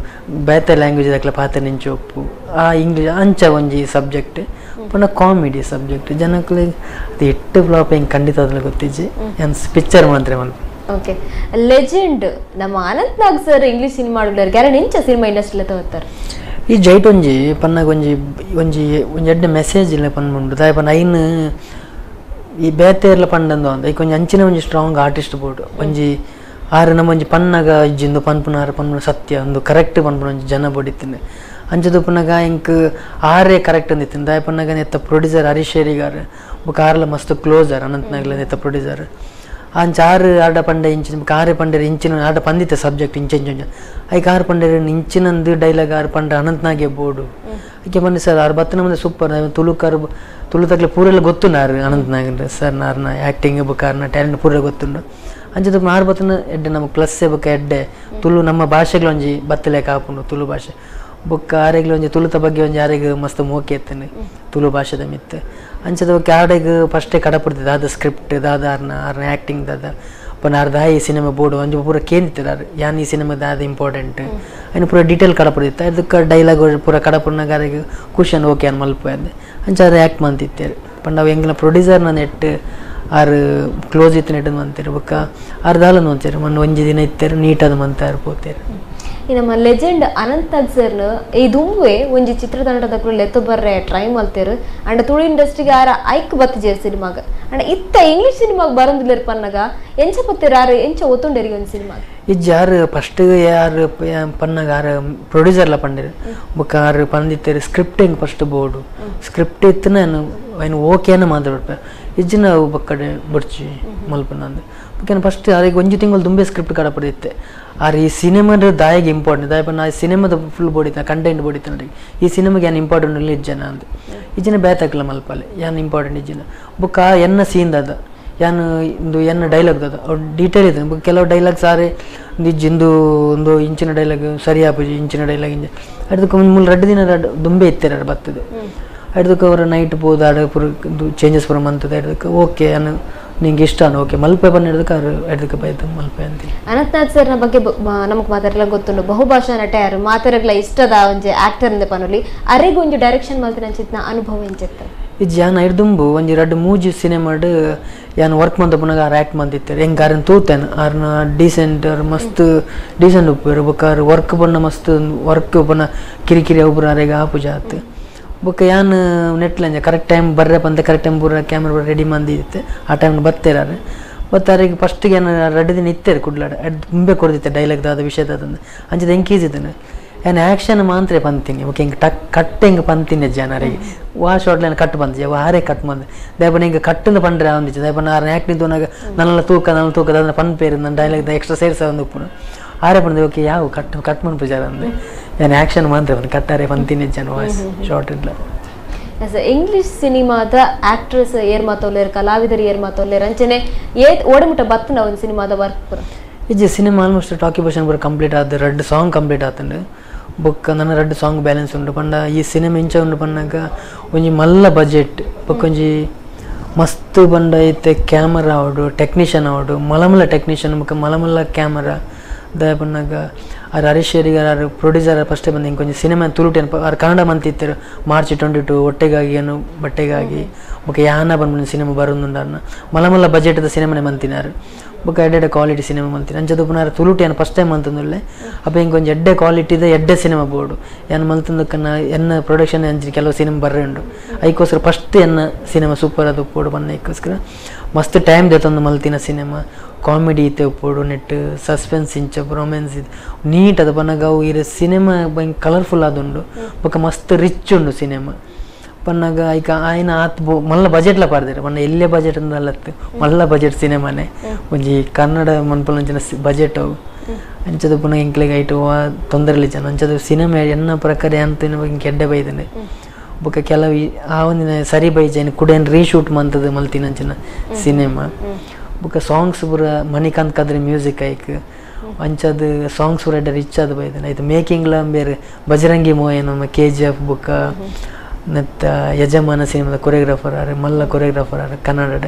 ಬೇತೆ ಲ್ಯಾಂಗ್ವೇಜ್ ದಕ್ಲ ಪಾತೆ ನಿಂಚೋಪು, ಆ ಇಂಗ್ಲೀಷ್ ಅಂಚ ಒಂಜಿ ಸಬ್ಜೆಕ್ಟ್ ಪುನಃ ಕಾಮಿಡಿ ಸಬ್ಜೆಕ್ಟ್ ಜನಕ್ಲೆ ಅದು ಎಟ್ಟು ಫ್ಲಾಪ್ ಹೆಂಗೆ ಖಂಡಿತ ಅದ್ರಲ್ಲಿ ಗೊತ್ತಿಜ್ಜಿ ಪಿಕ್ಚರ್ ಮಾತ್ರ ಮಲ್ಪ. ಓಕೆ ಲೆಜೆಂಡ್ ನಮ್ಮ Ananth Nag sir English cinema guarantee ಇಂಚ ಸಿನಿಮಾ ಇಂಡಸ್ಟ್ರಿ ತಗೋತಾರೆ. ಈ ಜೈಟ್ ಒಂಜಿ ಪನ್ನಾಗ ಒಂಜಿ ಒಂಜಿ ಒಂಜಿ ಎಡ್ಡೆ ಮೆಸೇಜ್ ಇಲ್ಲ ಪನ್ಪುಂಡು ದಾಯ ಪನ್ನ ಐನ್ ಈ ಬೇತೆ ಇರ್ಲ ಪಂಡಂದು ಅಂದ ಈಗ ಒಂಜಿ ಅಂಚಿನ ಒಂಜಿ strong artist board ಒಂಜಿ ಆರು ನಮ್ಮ ಒಂಜಿ ಪನ್ನಾಗ ಇಜ್ಜಿಂದು ಪನ್ಪುನ ಆರು ಪನ್ಪುನ ಸತ್ಯ ಒಂದು ಕರೆಕ್ಟ್ ಪನ್ಪುನ ಒಂಜಿ ಜನ ಬೋಡಿತ್ತಿನ ಅಂಚದ ಪನ್ನಾಗ ಇಂಕ್ ಆರೇ ಕರೆಕ್ಟ್ ಅಂದಿತ್ತಿನ ದಾಯ ಪನ್ನಾಗ ನೆತ್ತ ಪ್ರೊಡ್ಯೂಸರ್ ಹರೀಶ್ ಶೇರಿಗಾರ್ ಬೊಕ್ಕ ಆರ್ಲ ಮಸ್ತ್ ಕ್ಲೋಸರ್ ಅನಂತ್ ನಾಗ್ಲ ನೆತ್ತ ಪ್ರೊಡ್ಯೂಸರ್ ಅಂಚ ಆರು ಆಡ ಪಂಡೆ ಇಂಚಿನ ಆರೆ ಪಂಡೇರು ಇಂಚಿನ ಆಡ ಪಂದಿತ್ತೆ ಸಬ್ಜೆಕ್ಟ್ ಇಂಚ ಇಂಚ ಐಕ್ ಆರು ಪಂಡೇರು ಇಂಚಿನಂದು ಡೈಲಾಗ್ ಆರು ಪಂಡ ಅನಂತನಾಗೆ ಬೋರ್ಡು ಐಕೆ ಬನ್ನಿ ಸರ್ ಆರು ಬತ್ತನ ಮುಂದೆ ಸೂಪರ್ ತುಳುಕಾರು ತುಳು ತಗ್ಲೆ ಪೂರೆಲ್ಲ ಗೊತ್ತುಂಡು ಆರು ಅನಂತನಾಗ್ ಸರ್ ನಾರ್ನ ಆ್ಯಕ್ಟಿಂಗ್ ಬೊಕ್ಕ ಆರ್ನ ಟ್ಯಾಲೆಂಟ್ ಪೂರ ಗೊತ್ತುಂಡು. ಅಂಚದ ಆರು ಬತ್ತನ ಎಡ್ಡೆ ನಮಗೆ ಪ್ಲಸ್ ಬೊಕ್ಕ ಎಡ್ಡೆ ತುಳು ನಮ್ಮ ಭಾಷೆಗಳು ಒಂಜಿ ಬತ್ತಲೇಕ ಆಪುಂಡು ತುಳು ಭಾಷೆ ಬೊಕ್ಕ ಆರೆಗ್ಲ ಒಂಜಿ ತುಳುತ ಬಗ್ಗೆ ಒಂಜಿ ಆರೆಗ್ ಮಸ್ತ್ ಮೋಕೆ ಎತ್ತನೆ ತುಳು ಭಾಷೆದ ಮಿತ್ತು. ಅಂಚದ ಬೊಕ್ಕ ಆಡೆಗ್ ಫಸ್ಟೇ ಕಡಪಡ್ತಿದ್ದೆ ದಾದ ಸ್ಕ್ರಿಪ್ಟ್ ದಾದ ಆರ್ನ ಆರ್ನ ಆ್ಯಕ್ಟಿಂಗ್ ದಾದ ಪನ್ನ ಆರ್ದ ಈ ಸಿನಿಮಾ ಬೋರ್ಡು ಒಂಜಿ ಪೂರ ಕೇಂದಿತ್ತಾರೆ ಯಾನ್ ಈ ಸಿನಿಮಾ ದಾದ ಇಂಪಾರ್ಟೆಂಟ್ ಅಯ್ನ ಪೂರ ಡೀಟೇಲ್ ಕಡಪಡ್ತಿತ್ತು ಅದಕ್ಕೆ ಡೈಲಾಗ್ ಪೂರ ಕಡಪಡ್ನಾಗ ಆರೆಗ್ ಖುಷಿಯನ್ನು ಓಕೆ ಅನ್ ಮಲ್ಪ ಅಂದೆ ಅಂಚ ಆರು ಆ್ಯಕ್ಟ್ ಮಂತಿತ್ತೇರು ಪಂಡ ಅವು ಎಂಗ್ಲ ಪ್ರೊಡ್ಯೂಸರ್ನ ನೆಟ್ಟು ಆರು ಕ್ಲೋಸ್ ಇತ್ತು ನೆಟ್ಟು ಮಂತೇರು ಬೊಕ್ಕ ಆರು ದಾಲನ್ನು ಮಂತೇರು ಮೊನ್ನೆ ಒಂಜಿ ದಿನ ಇತ್ತೇರು ನೀಟಾದ ಮಂತಾರು ಪೋತೇರು. ಈ ನಮ್ಮ ಲೆಜೆಂಡ್ ಅನಂತ್ ನಾಗ್ ಸರ್ನ ಈ ದುಂಬೆ ಒಂಜಿ ಚಿತ್ರತಂಡದಕ್ಕೂ ಲೆತ್ತು ಬರ್ರೆ ಟ್ರೈ ಮಲ್ತೇರು ಅಂಡ್ ತುಳು ಇಂಡಸ್ಟ್ರಿಗೆ ಆರ ಐಕ್ ಬತ್ತಿಜೇರು ಸಿನಿಮಾಗ ಅಂಡ್ ಇತ್ತ ಇಂಗ್ಲೀಷ್ ಸಿನಿಮಾಗ ಬರಂದಿಲ್ಲೇರು ಪನ್ನಗ ಎಂಚ ಪತ್ತೇರು ಆರು ಎಂಚ ಒತ್ತುಂಡೇರಿ ಒಂದು ಸಿನಿಮಾಗ. ಇಜ್ಜಿ ಆರು ಫಸ್ಟ್ ಯಾರು ಪನ್ನಾಗ ಆರು ಪ್ರೊಡ್ಯೂಸರ್ಲ ಪಂಡೇರು ಬೊಕ್ಕ ಆರು ಪಂದಿತ್ತೇರು ಸ್ಕ್ರಿಪ್ಟ್ ಹೆಂಗೆ first board script ಇತ್ತು ನಾನು ಐನು ಓಕೆನ ಮಾತಾಡ್ಬೆ ಇಜ್ಜಿನ ಅವು ಬಕ್ಕಡೆ ಬಡ್ಚಿ ಮಲ್ಪನಂದು ಬೊಕ್ಕ ಫಸ್ಟ್ ಆರಿಗೆ ಒಂಜಿ ತಿಂಗಳು ದುಂಬೆ ಸ್ಕ್ರಿಪ್ಟ್ ಕಡಪಡಿತ್ತೆ ಆರ್ ಈ ಸಿನಿಮಾದ ದಾಯಿಗೆ ಇಂಪಾರ್ಟೆಂಟ್ ದಾಯ ಪನ್ನ ಆ ಸಿನಿಮಾದ ಫುಲ್ ಬೋಡಿತ್ತ ಕಂಟೆಂಟ್ ಬೋಡಿತ್ತ ನೋಡಿ ಈ ಸಿನಿಮಾಗೆ ಏನು ಇಂಪಾರ್ಟೆಂಟ್ ಇಲ್ಲ ಇಜ್ಜನ ಅಂದು ಇಜ್ಜಿನ ಬೇತಾಕಲ ಮಲ್ಪಲೆ ಯಾನ್ ಇಂಪಾರ್ಟೆಂಟ್ ಇಜ್ಜಿನ ಬೊಕ್ಕ ಎನ್ನ ಸೀನ್ ದಾದ ಯಾನ್ ಇಂದು ಎನ್ನ ಡೈಲಾಗ್ ದಾದ ಅವ್ರು ಡೀಟೇಲ್ ಇದೆ ಬೊಕ್ಕ ಕೆಲವು ಡೈಲಾಗ್ ಸಾರೆ ಒಂದು ಇಜ್ಜಿಂದು ಒಂದು ಇಂಚಿನ ಡೈಲಾಗ್ ಸರಿ ಆಪುಜಿ ಇಂಚಿನ ಡೈಲಾಗ್ ಇಂಜ ಅದಕ್ಕೆ ಒಂದು ಮೂಲ ರಡ್ಡು ದಿನ ದುಂಬೆ ಇತ್ತಾರೆ ಬರ್ತದೆ ಅದಕ್ಕೆ ಅವರು ನೈಟ್ ಪೋದು ಆಡ ಪೂರ ಚೇಂಜಸ್ ಪೂರ ಮಂತದೆ ಅದಕ್ಕೆ ಓಕೆ ಅನ್ನ ನಿಂಗೆ ಇಷ್ಟ ಓಕೆ ಮಲ್ಪೆ ಬನ್ನ ಹಿಡಿದಕ್ಕೆ ಅವರು ಎಡದಕ್ಕೆ ಬೈದು ಮಲ್ಪೆ ಅಂತೀನಿ. ಅನಂತನಾಥ್ ಸರ್ನ ಬಗ್ಗೆ ನಮಗೆ ಮಾತಾಡಲ್ಲ ಗೊತ್ತುಂಡು ಬಹುಭಾಷಾ ನಟ ಯಾರು ಮಾತಾಡಗ್ಲ ಇಷ್ಟದ ಒಂಜಿ ಆಕ್ಟರ್ ಅಂದೆ ಪನೊಲಿ ಅರೆಗ್ ಒಂಜಿ ಡೈರೆಕ್ಷನ್ ಮಲ್ತಿನ ಅಂಚಿತ್ನ ಅನುಭವ ಎಂಚಿತ್ತ? ಇಜ್ಜಿ ಯಾನ್ ಐರ್ದುಂಬು ಒಂಜಿ ರಡ್ಡು ಮೂಜಿ ಸಿನಿಮಾಡ್ ಯಾನ್ ವರ್ಕ್ ಮಂತಪುನಗ ಆರ್ ಆ್ಯಕ್ಟ್ ಮಂತಿತ್ತಾರೆ ಹೆಂಗೆ ಆರನ್ ತೂತೇನೆ ಆರ್ನ ಡೀಸೆಂಟ್ ಆರ್ ಮಸ್ತ್ ಡೀಸೆಂಟ್ ಉಪ್ಪೇರು ಬೊಕ್ಕ ಆರ್ ವರ್ಕ್ ಬಣ್ಣ ಮಸ್ತ್ ವರ್ಕ್ ಬಣ್ಣ ಕಿರಿಕಿರಿ ಒಬ್ಬರು ಆರೆಗ್ ಆಪುಜ ಆತು ಬೊಕ್ಕ ಯಾನ್ ನೆಟ್ಲಂಜ ಕರೆಕ್ಟ್ ಟೈಮ್ ಬರ್ರೆ ಪಂತೆ ಕರೆಕ್ಟ್ ಟೈಮ್ ಪೂರ ಕ್ಯಾಮ್ರಾ ಪೂರ ರೆಡಿ ಮಂದಿತ್ತೆ ಆ ಟೈಮ್ ಬತ್ತೇರಾರು ಬತ್ತ ಆರಿಗೆ ಫಸ್ಟಿಗೆ ಏನು ರಡ್ಡು ದಿನ ಇತ್ತೇರು ಕುಡ್ಲಾಡ ಅಡ್ ತುಂಬೆ ಕೊಡ್ದಿತ್ತೆ ಡೈಲಾಗ್ ದಾದ ವಿಷಯ ದಾದಂದು ಅಂಚದ ಎಂಕೀಸ್ ಇದ್ದಾನೆ ಯಾನ್ ಆ್ಯಕ್ಷನ್ ಮಾತ್ರ ಪಂತೀನಿ ಓಕೆ ಹಿಂಗೆ ಟಕ್ ಕಟ್ ಹಿಂಗೆ ಪಂತೀನಿ ಜನರಿಗೆ ವಾ ಶಾರ್ಟ್ಲೈನ್ ಕಟ್ ಬಂದಿಜೆ ವಾರೇ ಕಟ್ ಬಂದೆ ದಯಪನ ಹಿಂಗೆ ಕಟ್ಟನ್ನು ಪಂಡ್ರೆ ಒಂದಿಚ್ಚೆ ದಯಪನ ಆರು ಆ್ಯಕ್ಟ್ ನಿಂತು ನನ್ನೆಲ್ಲ ತೂಕ ನನ್ನ ತೂಕ ಅದನ್ನ ಪನ್ಪೇರು ನನ್ನ ಡೈಲಾಗ್ ಎಕ್ಸ್ಟ್ರಾ ಸೇರ್ಸ ಒಂದು ಉಪ್ಪುನು ಆರೇ ಪಂದೆ ಓಕೆ ಯಾವ ಕಟ್ ಕಟ್ ಮನ್ಪು ಜನ ಅಂದೆ ನಾನು ಆ್ಯಕ್ಷನ್ ಮಾತ್ರ ಬಂದು ಕಟ್ಟಾರೆ ಪಂತೀನಿ ಜನ ವಾಯ್ಸ್ ಶಾರ್ಟ್ ಇಲ್ಲ. ಇಂಗ್ಲಿಷ್ ಸಿನಿಮಾದ ಆಕ್ಟ್ರೆಸ್ ಏರ್ ಮಾತೋಲ್ಲೇರು ಕಲಾವಿದರು ಏರ್ ಮಾತೋಲ್ಲೇರು ಅಂಚನೆ ಏತ್ ಓಡಮುಟ್ಟ ಬತ್ತನ ಒಂದು ಸಿನಿಮಾದ ವರ್ಕ್ ಪೂರ ಇಜ್ಜೆ cinema almost talkie portion ಪೂರ ಕಂಪ್ಲೀಟ್ ಆದ ರಡ್ಡು ಸಾಂಗ್ ಕಂಪ್ಲೀಟ್ ಆತಂಡು ಬೊಕ್ಕ ನನ್ನ ರಡ್ಡು ಸಾಂಗ್ ಬ್ಯಾಲೆನ್ಸ್ ಉಂಡು ಪಂಡ ಈ ಸಿನಿಮಾ ಇಂಚ ಉಂಡು ಪನ್ನಾಗ ಒಂಜಿ ಮಲ್ಲ ಬಜೆಟ್ ಬೊಕ್ಕ ಒಂಜಿ ಮಸ್ತ್ ಪಂಡ ಇತ್ತೆ ಕ್ಯಾಮರಾ ಅವಡು ಟೆಕ್ನಿಷಿಯನ್ ಅವಡು ಮಲಮಲ್ಲ ಟೆಕ್ನಿಷಿಯನ್ ಬೊಕ್ಕ ಮಲಮಲ್ಲ ಕ್ಯಾಮರಾ ದಯ ಪನ್ನಾಗ ಆರು ಹರೀಶ್ ಶೆರಿಗಾರ್ ಆರು ಪ್ರೊಡ್ಯೂಸರ್ ಫಸ್ಟೇ ಬಂದು ಹಿಂಗೆ ಒಂಜಿ ಸಿನಿಮಾ ತುಳುಟು ಏನು ಆರು ಕನ್ನಡ ಮಂತಿತ್ತರು ಮಾರ್ಚ್ 22 ಹೊಟ್ಟೆಗಾಗಿ ಏನು ಬಟ್ಟೆಗಾಗಿ ಬೊಕ್ಕ ಯಾನ ಬಂದ್ಬಿಟ್ಟು ಸಿನಿಮಾ ಬರೋದುಂಡು ಅನ್ನ ಮಲಮಲ್ಲ ಬಜೆಟ್ದ ಸಿನಿಮಾನೇ ಮಂತಿನಾರು ಬೊಕ್ಕ ಎಡ್ಡೆ ಕ್ವಾಲಿಟಿ ಸಿನಿಮಾ ಮಂತಿನ ಅಂಚದ ಪುನರ್ ತುಳುಟು ಏನು ಫಸ್ಟ್ ಟೈಮ್ ಅಂತಂದುಳ್ಳೆ ಅಪ್ಪ ಹಿಂಗೆ ಒಂಜಿ ಎಡ್ಡೆ ಕ್ವಾಲಿಟಿದ ಎಡ್ಡೆ ಸಿನಿಮಾ ಬೋರ್ಡು ಏನು ಮಲ್ತಂದಕ್ಕನ್ನ ಎನ್ನ ಪ್ರೊಡಕ್ಷನ್ ಅಂಚಿ ಕೆಲವು ಸಿನಿಮಾ ಬರ್ರೆ ಉಂಡು ಐಕೋಸ್ಕರ ಫಸ್ಟ್ ಎನ್ನ ಸಿನಿಮಾ ಸೂಪರ್ ಅದು ಪೋಡು ಬನ್ನ ಐಕೋಸ್ಕರ ಮಸ್ತ್ ಟೈಮ್ ದೇತೊಂದು ಮಲ್ತಿನ ಸಿನಿಮಾ ಕಾಮಿಡಿ ಇತ್ತೆ ಉಪ್ಪೋಡು ನೆಟ್ ಸಸ್ಪೆನ್ಸ್ ಇಂಚ ರೊಮ್ಯಾನ್ಸ್ ಇದು ನೀಟ್ ಅದು ಪನ್ನಗ ಅವು ಇರ ಸಿನಿಮಾ ಭಯಂಕರ ಕಲರ್ಫುಲ್ ಆದುಂಡು ಬೊಕ್ಕ ಮಸ್ತ್ ರಿಚ್ ಉಂಡು ಸಿನಿಮಾ ಪನ್ನಾಗ ಐಕ ಆಯ್ನ ಆತ್ ಬೋ ಮಲ್ಲ ಬಜೆಟ್ಲ ಪಾರ್ದಿರ ಪನ್ನ ಎಲ್ಲೇ ಬಜೆಟ್ ಅಂದಲ್ಲತ್ತು ಮಲ್ಲ ಬಜೆಟ್ ಸಿನಿಮಾನೆ ಒಂಜಿ ಕನ್ನಡ ಮನ್ಪುಲಂಚಿನ ಬಜೆಟ್ ಅವು ಅಂಚದ ಪುನಃ ಎಂಕ್ಲೆಗ್ ಐಟು ತೊಂದರೆ ಜನ ಅಂಚದ ಸಿನಿಮಾ ಎನ್ನ ಪ್ರಕಾರ ಅಂತ ಇಂಕ್ ಎಡ್ಡೆ ಬೈದನೆ ಬೊಕ್ಕ ಕೆಲವು ಆ ಒಂದಿನ ಸರಿ ಬೈಜ ಕುಡೇನು ರೀಶೂಟ್ ಮಂತದ ಮಲ್ತಿನ ಅಂಚಿನ ಸಿನಿಮಾ ಬೊಕ್ಕ ಸಾಂಗ್ಸ್ ಪೂರ ಮಣಿಕಾಂತ್ ಕದ್ರಿ ಮ್ಯೂಸಿಕ್ ಐಕ್ ಅಂಚದ ಸಾಂಗ್ಸ್ ಪೂರ ಎಡ್ಡೆ ರಿಚ್ ಆದ ಬೈದನೆ ಆಯ್ತು ಮೇಕಿಂಗ್ಲ ಬೇರೆ ಬಜರಂಗಿ ಮೋಯ ನಮ್ಮ KGF ಬೊಕ್ಕ ನೆತ್ತ ಯಜಮಾನ ಸಿನಿಮಾದ ಕೊರಿಯೋಗ್ರಾಫರ್ ಆರು ಮಲ್ಲ ಕೊರಿಯೋಗ್ರಾಫರ್ ಆರು ಕನ್ನಡ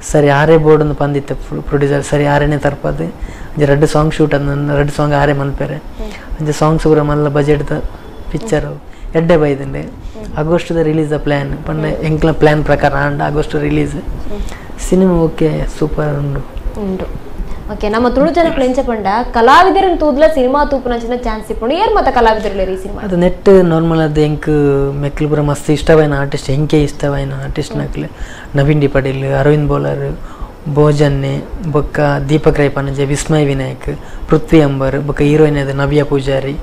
ಸರಿ ಆರೇ ಬೋರ್ಡ್ ಒಂದು ಪಂದಿತ್ತೆ ಪ್ರೊಡ್ಯೂಸರ್ ಸರಿ ಆರೇನೆ ತರ್ಪದು ಅಂಚೆ ರಡ್ಡು ಸಾಂಗ್ ಶೂಟ್ ಅಂದ ರಡ್ಡು ಸಾಂಗ್ ಆರೇ ಮನ್ಪೇರೆ ಅಂಚೆ ಸಾಂಗ್ಸ್ ಪೂರ ಮಲ್ಲ ಬಜೆಟ್ದ ಪಿಕ್ಚರ್ ಎಡ್ಡೆ ಬೈದಂಡೆ ಆಗಸ್ಟ್ದ release the plan ಪಂಡ ಎಂಕ್ಲ ಪ್ಲ್ಯಾನ್ ಪ್ರಕಾರ and August release cinema okay super ಉಂಡು ಉಂಡು. ಓಕೆ ನಮ್ಮ ತುಳು ಜನಕ್ಕಳು ಎಂಚ ಪಂಡ ಕಲಾವಿದರನ್ನು ತೂದ್ಲ ಸಿನಿಮಾ ತೂಪುನಂಚಿನ ಚಾನ್ಸ್ ಇಪ್ಪುಂಡು ಏರ್ ಮತ ಕಲಾವಿದರುಲೇರು ಈ ಸಿನಿಮಾ ಅದು ನೆಟ್ ನಾರ್ಮಲ್ ಅದು ಎಂಕ್ ಮೆಕ್ಲು ಪೂರ ಮಸ್ತ್ ಇಷ್ಟವಾಯಿನ ಆರ್ಟಿಸ್ಟ್ ಎಂಕೆ ಇಷ್ಟವಾಯಿನ ಆರ್ಟಿಸ್ಟ್ ನಕ್ಲು ನವೀನ್ ಡಿ ಪಟೇಲ್ ಅರವಿಂದ್ ಬೌಲರ್ ಭೋಜನ್ನೆ ಬೊಕ್ಕ ದೀಪಕ್ ರೈ ಪನಜೆ ವಿಸ್ಮಯ್ ವಿನಾಯಕ್ ಪೃಥ್ವಿ ಅಂಬರ್ ಬೊಕ್ಕ ಹೀರೋಯಿನ್ ಅದು ನವ್ಯ ಪೂಜಾರಿ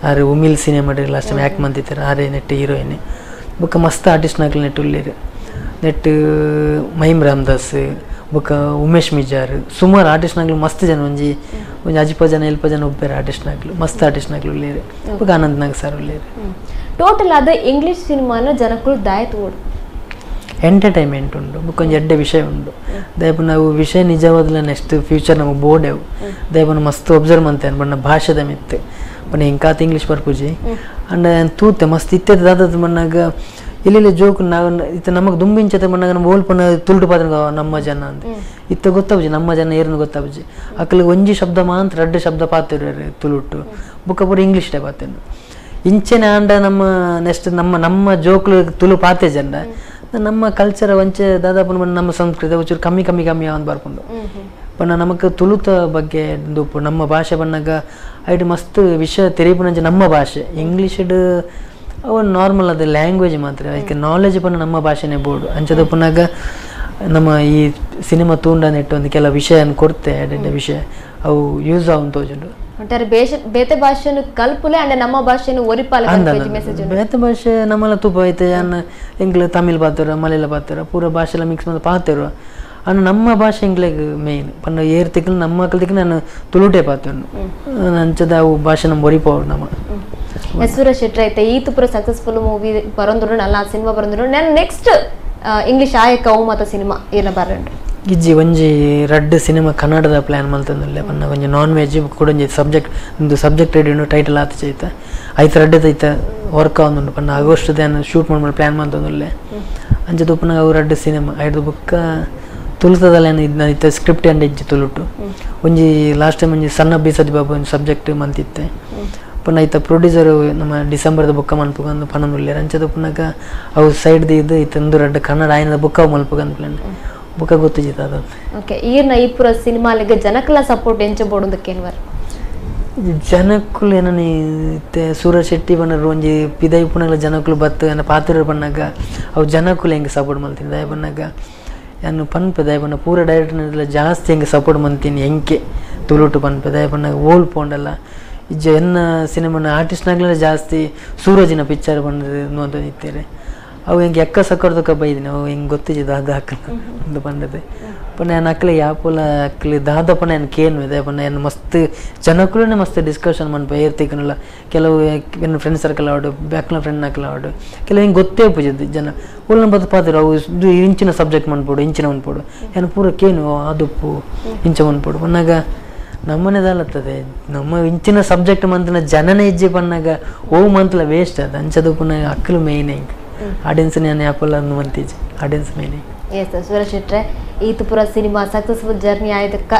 ಆರು ಉಮಿಲ್ cinema last time act ಮಂತಿತ್ತಾರೆ ಆರೇ ನೆಟ್ ಹೀರೋಯಿನ್ ಬೊಕ್ಕ ಮಸ್ತ್ ಆರ್ಟಿಸ್ಟ್ ನಕ್ಲು ನೆಟ್ ಉಲ್ಲೇರು ನೆಟ್ ಮಹಿಮ್ ರಾಮದಾಸ್ ಬೊಕ್ಕ ಉಮೇಶ್ ಮಿಜಾರ್ ಸುಮಾರು ಆರ್ಟಿಸ್ಟ್ ನಾಗ್ಲು ಮಸ್ತ್ ಜನ ಒಂಜಿ ಒಂಜಿ ಅಜಿಪ ಜನ ಎಲ್ಪ ಜನ ಒಬ್ಬರು ಆರ್ಟಿಸ್ಟ್ ನಾಗ್ಲು ಮಸ್ತ್ ಆರ್ಟಿಸ್ಟ್ ನಾಗ್ಲು ಉಲ್ಲೇರು ಬೊಕ್ಕ ಆನಂದ್ ನಾಗ್ ಸರ್ ಉಲ್ಲೇರು. ಟೋಟಲ್ ಆದ ಇಂಗ್ಲಿಷ್ ಸಿನಿಮಾನ ಜನಕ್ಕಳು ದಾಯ ತೋಡು ಎಂಟರ್ಟೈನ್ಮೆಂಟ್ ಉಂಡು ಬೊಕ್ಕ ಒಂಜಿ ಎಡ್ಡೆ ವಿಷಯ ಉಂಡು ದಯಪು ನಾವು ವಿಷಯ ನಿಜವಾದಲ ನೆಕ್ಸ್ಟ್ ಫ್ಯೂಚರ್ ನಮಗೆ ಬೋರ್ಡೆವು ದಯಪು ಮಸ್ತ್ ಒಬ್ಸರ್ವ್ ಮಂತೆ ಬಣ್ಣ ಭಾಷೆದ ಮಿತ್ತು ಬಣ್ಣ ಎಂಕಾತ ಇಂಗ್ಲೀಷ್ ಬರ್ಪುಜಿ ಅಂಡ್ ತೂತೆ ಮಸ್ತ್ ಇತ್ತೆದ ದಾದದ ಮಣ್ಣಾಗ ಇಲ್ಲಿ ಜೋಕ್ ನಾವು ಇತ್ತ ನಮಗೆ ದುಂಬಿಂಚತೆ ಮಣ್ಣಾಗ ನಮ್ಮ ಓಲ್ಪನ ತುಲ್ಟು ಪಾತ್ರ ನಮ್ಮ ಜನ ಅಂತ ಇತ್ತ ಗೊತ್ತಾಬುಜಿ ನಮ್ಮ ಜನ ಏರ್ನು ಗೊತ್ತಾಬುಜಿ ಅಕ್ಕಲಿಗೆ ಒಂಜಿ ಶಬ್ದ ಮಾತ್ರ ರಡ್ಡು ಶಬ್ದ ಪಾತಿರು ತುಳುಟು ಬೊಕ್ಕ ಪೂರ ಇಂಗ್ಲೀಷ್ ಟೇ ಪಾತೇನು ಇಂಚೆನೆ ಆಂಡ ನಮ್ಮ ನೆಕ್ಸ್ಟ್ ನಮ್ಮ ನಮ್ಮ ಜೋಕ್ಲು ತುಳು ಪಾತೆ ಜನ ನಮ್ಮ ಕಲ್ಚರ್ ಒಂಚೆ ದಾದಾಪನ ನಮ್ಮ ಸಂಸ್ಕೃತಿ ಒಂಚೂರು ಕಮ್ಮಿ ಕಮ್ಮಿ ಕಮ್ಮಿ ಅವನ್ ಬರ್ಕೊಂಡು ಪನ್ನ ನಮಕ್ ತುಳುತ ಬಗ್ಗೆ ದುಪ್ಪು ನಮ್ಮ ಭಾಷೆ ಬಣ್ಣಾಗ ಐಟ್ ಮಸ್ತ್ ವಿಷಯ ತೆರಿಪುನಂಚೆ ನಮ್ಮ ಭಾಷೆ ಇಂಗ್ಲೀಷ್ಡ್ ಅವು ನಾರ್ಮಲ್ ಅದು ಲ್ಯಾಂಗ್ವೇಜ್ ಮಾತ್ರ ಅದಕ್ಕೆ ನಾಲೆಜ್ ಪನ್ನ ನಮ್ಮ ಭಾಷೆನೇ ಬೋರ್ಡು ಅಂಚದ ಪುನಾಗ ನಮ್ಮ ಈ ಸಿನಿಮಾ ತೂಂಡ ನೆಟ್ಟು ಒಂದು ಕೆಲವು ವಿಷಯ ಕೊಡ್ತೆ ಎಡ್ಡೆ ವಿಷಯ ಅವು ಯೂಸ್ ಆವು ತೋಜುಂಡು ಒಟ್ಟಾರೆ ಬೇತೆ ಭಾಷೆನು ಕಲ್ಪುಲೆ ಅಂಡ್ ನಮ್ಮ ಭಾಷೆನು ಒರಿಪಾಲ ಮೆಸೇಜ್ ಬೇತೆ ಭಾಷೆ ನಮ್ಮಲ್ಲ ತೂಪ ಐತೆ ಅನ್ನ ಎಂಗ್ಲ ತಮಿಳ್ ಪಾತಿರ ಮಲಯಾಳ ಪಾತಿರ ಪೂರ ಭಾಷೆಲ್ಲ ಮಿಕ್ಸ್ ಮಾಡಿ ಪಾತಿರು ಅನ್ನ ನಮ್ಮ ಭಾಷೆ ಎಂಗ್ಲೆಗ್ ಮೇನ್ ಪನ್ನ ಏರ್ ತಿಕ್ಕಲು ನಮ್ಮ ಮಕ್ಕಳ ತಿಕ್ಕ ನಾನು ತುಳುಟೆ ಪಾತೇನು ಅಂಚದ ಅವು ಭಾಷೆ ನಮ್ಮ ಒರಿಪವ್ರು ನಮ್ಮ ಯಶ್ವರ ಶೆಟ್ಟಿ ಐತೆ ಈ ತುಪುರ ಸಕ್ಸಸ್ಫುಲ್ ಮೂವಿ ಬರಂದ್ರು ನಲ್ಲ ಸಿನಿಮಾ ಬರಂದ್ರು ನಾನು ನೆಕ್ಸ್ಟ್ ಇಂಗ್ಲಿಷ್ ಆಯಕ ಅವು ಮತ ಸಿನಿಮಾ ಏನ ಬರಂಡ್ರು ಇಜ್ಜಿ ಒಂಜಿ ರಡ್ಡು ಸಿನಿಮಾ ಕನ್ನಡದ ಪ್ಲ್ಯಾನ್ ಮಲ್ತಂದುಲ್ಲೆ ಪನ್ನ ಒಂಜಿ ನಾನ್ ವೆಜ್ ಕೂಡ ಒಂಜಿ ಸಬ್ಜೆಕ್ಟ್ ಒಂದು ಸಬ್ಜೆಕ್ಟ್ ರೆಡಿ ಉಂಡು ಟೈಟಲ್ ಆತ ಚೈತ ಐತ ರಡ್ಡೆ ಐತ ವರ್ಕ್ ಆವೊಂದುಂಡು ಪನ್ನ ಆಗಸ್ಟ್ ದಾನ ಶೂಟ್ ಮಾಡ್ಕೊಂಡು ಪ್ಲ್ಯಾನ್ ಮಲ್ತಂದುಲ್ಲೆ ಅಂಚೆ ತುಪ್ಪನ ಅವು ರಡ್ಡು ಸಿನಿಮಾ ಐದು ಬುಕ್ಕ ತುಳುತದಲ್ಲ ಏನು ಇತ್ತ ಸ್ಕ್ರಿಪ್ಟ್ ಅಂಡ್ ಇಜ್ಜಿ ತುಳುಟು ಒಂಜಿ ಲಾಸ್ಟ್ ಟೈಮ್ ಒಂಜಿ ಸಣ್ಣ ಬೀಸದಿ ಬಾಬು ಒಂಜಿ ಸಬ್ಜೆಕ್ಟ್ ಮಂತಿತ್ತೆ ಪುನಃ ಐತ ಪ್ರೊಡ್ಯೂಸರು ನಮ್ಮ ಡಿಸೆಂಬರ್ದ ಬುಕ್ಕ ಮನ್ಪುಗಂದು ಪನೊಂದುಲ್ಲೆರ್ ಅಂಚದ ಪುನಗ ಅವು ಸೈಡ್ ಇದು ಇತ್ತಂದು ರಡ್ಡು ಕನ್ನಡ ಆಯ್ನದ ಬುಕ್ಕ ಮಲ್ಪುಗಂದು ಪ್ಲಾನ್ ಬುಕ್ಕ ಗೊತ್ತಿಜಿತ ಅದು. ಓಕೆ ಈರ್ನ ಈ ಪೂರ ಸಿನಿಮಾಲಿಗೆ ಜನಕಲ ಸಪೋರ್ಟ್ ಎಂಚ ಬೋಡುಂದಕ್ಕೇನ್ವರ್ ಜನಕ್ಕುಲು ಏನನಿ ಸೂರಜ್ ಶೆಟ್ಟಿ ಬಣ್ಣರು ಒಂಜಿ ಪಿದೈ ಪುನಗ ಜನಕ್ಕುಲು ಬತ್ತು ಏನ ಪಾತ್ರ ಬಣ್ಣಾಗ ಅವು ಜನಕ್ಕುಲು ಹೆಂಗೆ ಸಪೋರ್ಟ್ ಮಲ್ತೀನಿ ದಯ ಬಣ್ಣಾಗ ಯಾನು ಪನ್ಪೆ ದಯ ಬಣ್ಣ ಪೂರ ಡೈರೆಕ್ಟರ್ನೆಲ್ಲ ಜಾಸ್ತಿ ಹೆಂಗೆ ಸಪೋರ್ಟ್ ಮಂತೀನಿ ಹೆಂಗೆ ತುಳುಟು ಪನ್ಪೆ ದಯ ಬಣ್ಣಾಗ ಓಲ್ ಪೋಂಡಲ್ಲ ಇಜ್ಜ ಎನ್ನ ಸಿನಿಮಾನ ಆರ್ಟಿಸ್ಟ್ನಾಗ್ಲೇ ಜಾಸ್ತಿ ಸೂರಜಿನ ಪಿಕ್ಚರ್ ಬಂದದ್ದು ಅಂತ ಇತ್ತೇರೆ ಅವು ಹೆಂಗೆ ಎಕ್ಕ ಸಕ್ಕರ್ದಕ್ಕ ಬೈದಿನಿ ಅವು ಹೆಂಗೆ ಗೊತ್ತಿದ್ದ ದಾದ ಹಾಕಲ್ಲ ಅಂತ ಬಂದದ್ದು ಪುನಃ ನಾನು ಅಕ್ಲೆ ಯಾಪುಲ ಅಕ್ಲಿ ದಾದ ಪುನಃ ಏನು ಕೇನು ಇದೆ ಪುನಃ ಏನು ಮಸ್ತ್ ಜನಕ್ಕೂ ಮಸ್ತ್ ಡಿಸ್ಕಷನ್ ಮನ್ಪ ಏರ್ತಿಕ್ಕನಲ್ಲ ಕೆಲವು ಏನು ಫ್ರೆಂಡ್ ಸರ್ಕಲ್ ಆಡು ಬ್ಯಾಕ್ನ ಫ್ರೆಂಡ್ ಹಾಕಲ ಆಡು ಕೆಲವು ಹಿಂಗೆ ಗೊತ್ತೇ ಪೂಜದ್ದು ಜನ ಒಳ್ಳೆ ಬದ್ದು ಪಾತ್ರ ಅವು ಇದು ಇಂಚಿನ ಸಬ್ಜೆಕ್ಟ್ ಮನ್ಪೋಡು ಇಂಚಿನ ಮನ್ಪೋಡು ಏನು ಪೂರ ಕೇನು ಅದುಪ್ಪು ಇಂಚ ಮನ್ಪೋಡು ಪನ್ನಾಗ ನಮ್ಮನೆದಲ್ಲತ್ತದೆ ನಮ್ಮ ಇಂಚಿನ ಸಬ್ಜೆಕ್ಟ್ ಮಂತನ ಜನನೇ ಇಜ್ಜಿ ಪನ್ನಾಗ ಓ ಮಂತ್ಲ ವೇಸ್ಟ್ ಅದು ಅಂಚದು ಪುನಃ ಅಕ್ಕಲು ಮೇಯ್ನ್ ಹಿಂಗೆ ಆಡಿಯನ್ಸ್ ನಾನು ಯಾಪಲ್ಲ ಅಂದು ಮಂತೀಜ್ audience main. S Suraj ಶೆಟ್ರೆ ಈತ ಪೂರ cinema successful journey ಆಯ್ತಕ್ಕ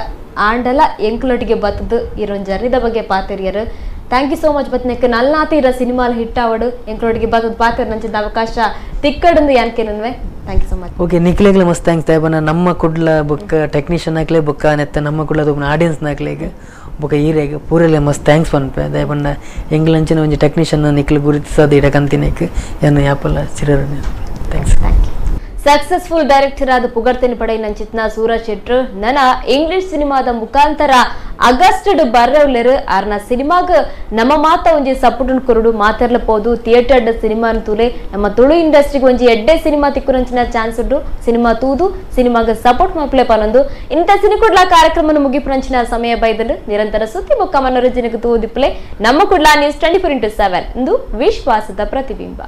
ಆಂಡಲ ಎಂಕ್ಲೊಟ್ಟಿಗೆ ಬತ್ತದು ಇರೋನ್ ಜರ್ನಿದ ಬಗ್ಗೆ ಪಾತೆರಿಯರು. Thank you so much ಬತ್ನೆಕ್ ನಲ್ನಾತಿ ಇರೋ ಸಿನಿಮಾಲ್ ಹಿಟ್ ಆವಡು ಎಂಕ್ಲೊಟ್ಟಿಗೆ ಬತ್ತದ ಪಾತೆರ್ ನಂಚಿದ ಅವಕಾಶ ತಿಕ್ಕಡಂದು ಯಾನ್ಕೆ ನನ್ವೆ. Thank you so much. Okay ನಿಕ್ಲೆಗ್ಲೆ ಮಸ್ತ್ thanks ತಾಯ್ಬನ ನಮ್ಮ ಕುಡ್ಲ ಬೊಕ್ಕ ಟೆಕ್ನಿಷಿಯನ್ ಹಾಕ್ಲೆ ಬೊಕ್ಕ ನೆತ್ತ ನಮ್ಮ ಕುಡ್ಲ ಆಡಿಯನ್ಸ್ ನಾಕ್ಲೆಗ್ ಬೊಕ್ಕ ಈರೆಗ್ ಪೂರೆಲೆ ಮಸ್ತ್ thanks ಪನ್ಪೆ ದಯಪಂಡ ಎಂಗ್ಲಂಚಿನ ಒಂಜಿ ಟೆಕ್ನಿಷಿಯನ್ ನಿಕ್ಲು ಗುರುತಿಸೋದು ಇಡಕಂತಿನೇಕ್ ಏನು ಯಾಪಲ್ಲ ಚಿರರು. Thanks. Thank you. Successful director ಆದ ಪುಗರ್ತೇನೆ ಪಡೆಯಿನಂಚಿತ್ನ ಸೂರಜ್ ಶೆಟ್ರು ನನ ಇಂಗ್ಲಿಷ್ ಸಿನಿಮಾದ ಮುಖಾಂತರ ಆಗಸ್ಟ್ ಬರ್ರವ್ಲೆರು ಆರ್ನ ಸಿನಿಮಾಗ ನಮ್ಮ ಮಾತ ಒಂಜಿ ಸಪೋರ್ಟ್ ಕೊರಡು ಮಾತಾಡ್ಲ ಪೋದು ಥಿಯೇಟರ್ ಸಿನಿಮಾ ತೂಲೆ ನಮ್ಮ ತುಳು ಇಂಡಸ್ಟ್ರಿಗೆ ಒಂಜಿ ಎಡ್ಡೆ ಸಿನಿಮಾ ತಿಕ್ಕುನಂಚಿನ ಚಾನ್ಸ್ ಉಂಟು. ಸಿನಿಮಾ ತೂದು ಸಿನಿಮಾಗ ಸಪೋರ್ಟ್ ಮಾಪ್ಲೆ ಪನೊಂದು ಇಂಥ ಸಿನಿಕುಡ್ಲ ಕಾರ್ಯಕ್ರಮ ಮುಗಿಪುನಂಚಿನ ಸಮಯ ಬೈದಂಡು ನಿರಂತರ ಸುದ್ದಿ ಬೊಕ್ಕ ಮನೋರಂಜನೆಗೆ ತೂದಿಪ್ಪಲೆ ನಮ್ಮ ಕುಡ್ಲ ನ್ಯೂಸ್ 24x7 ಇಂದು ವಿಶ್ವಾಸದ ಪ್ರತಿಬಿಂಬ.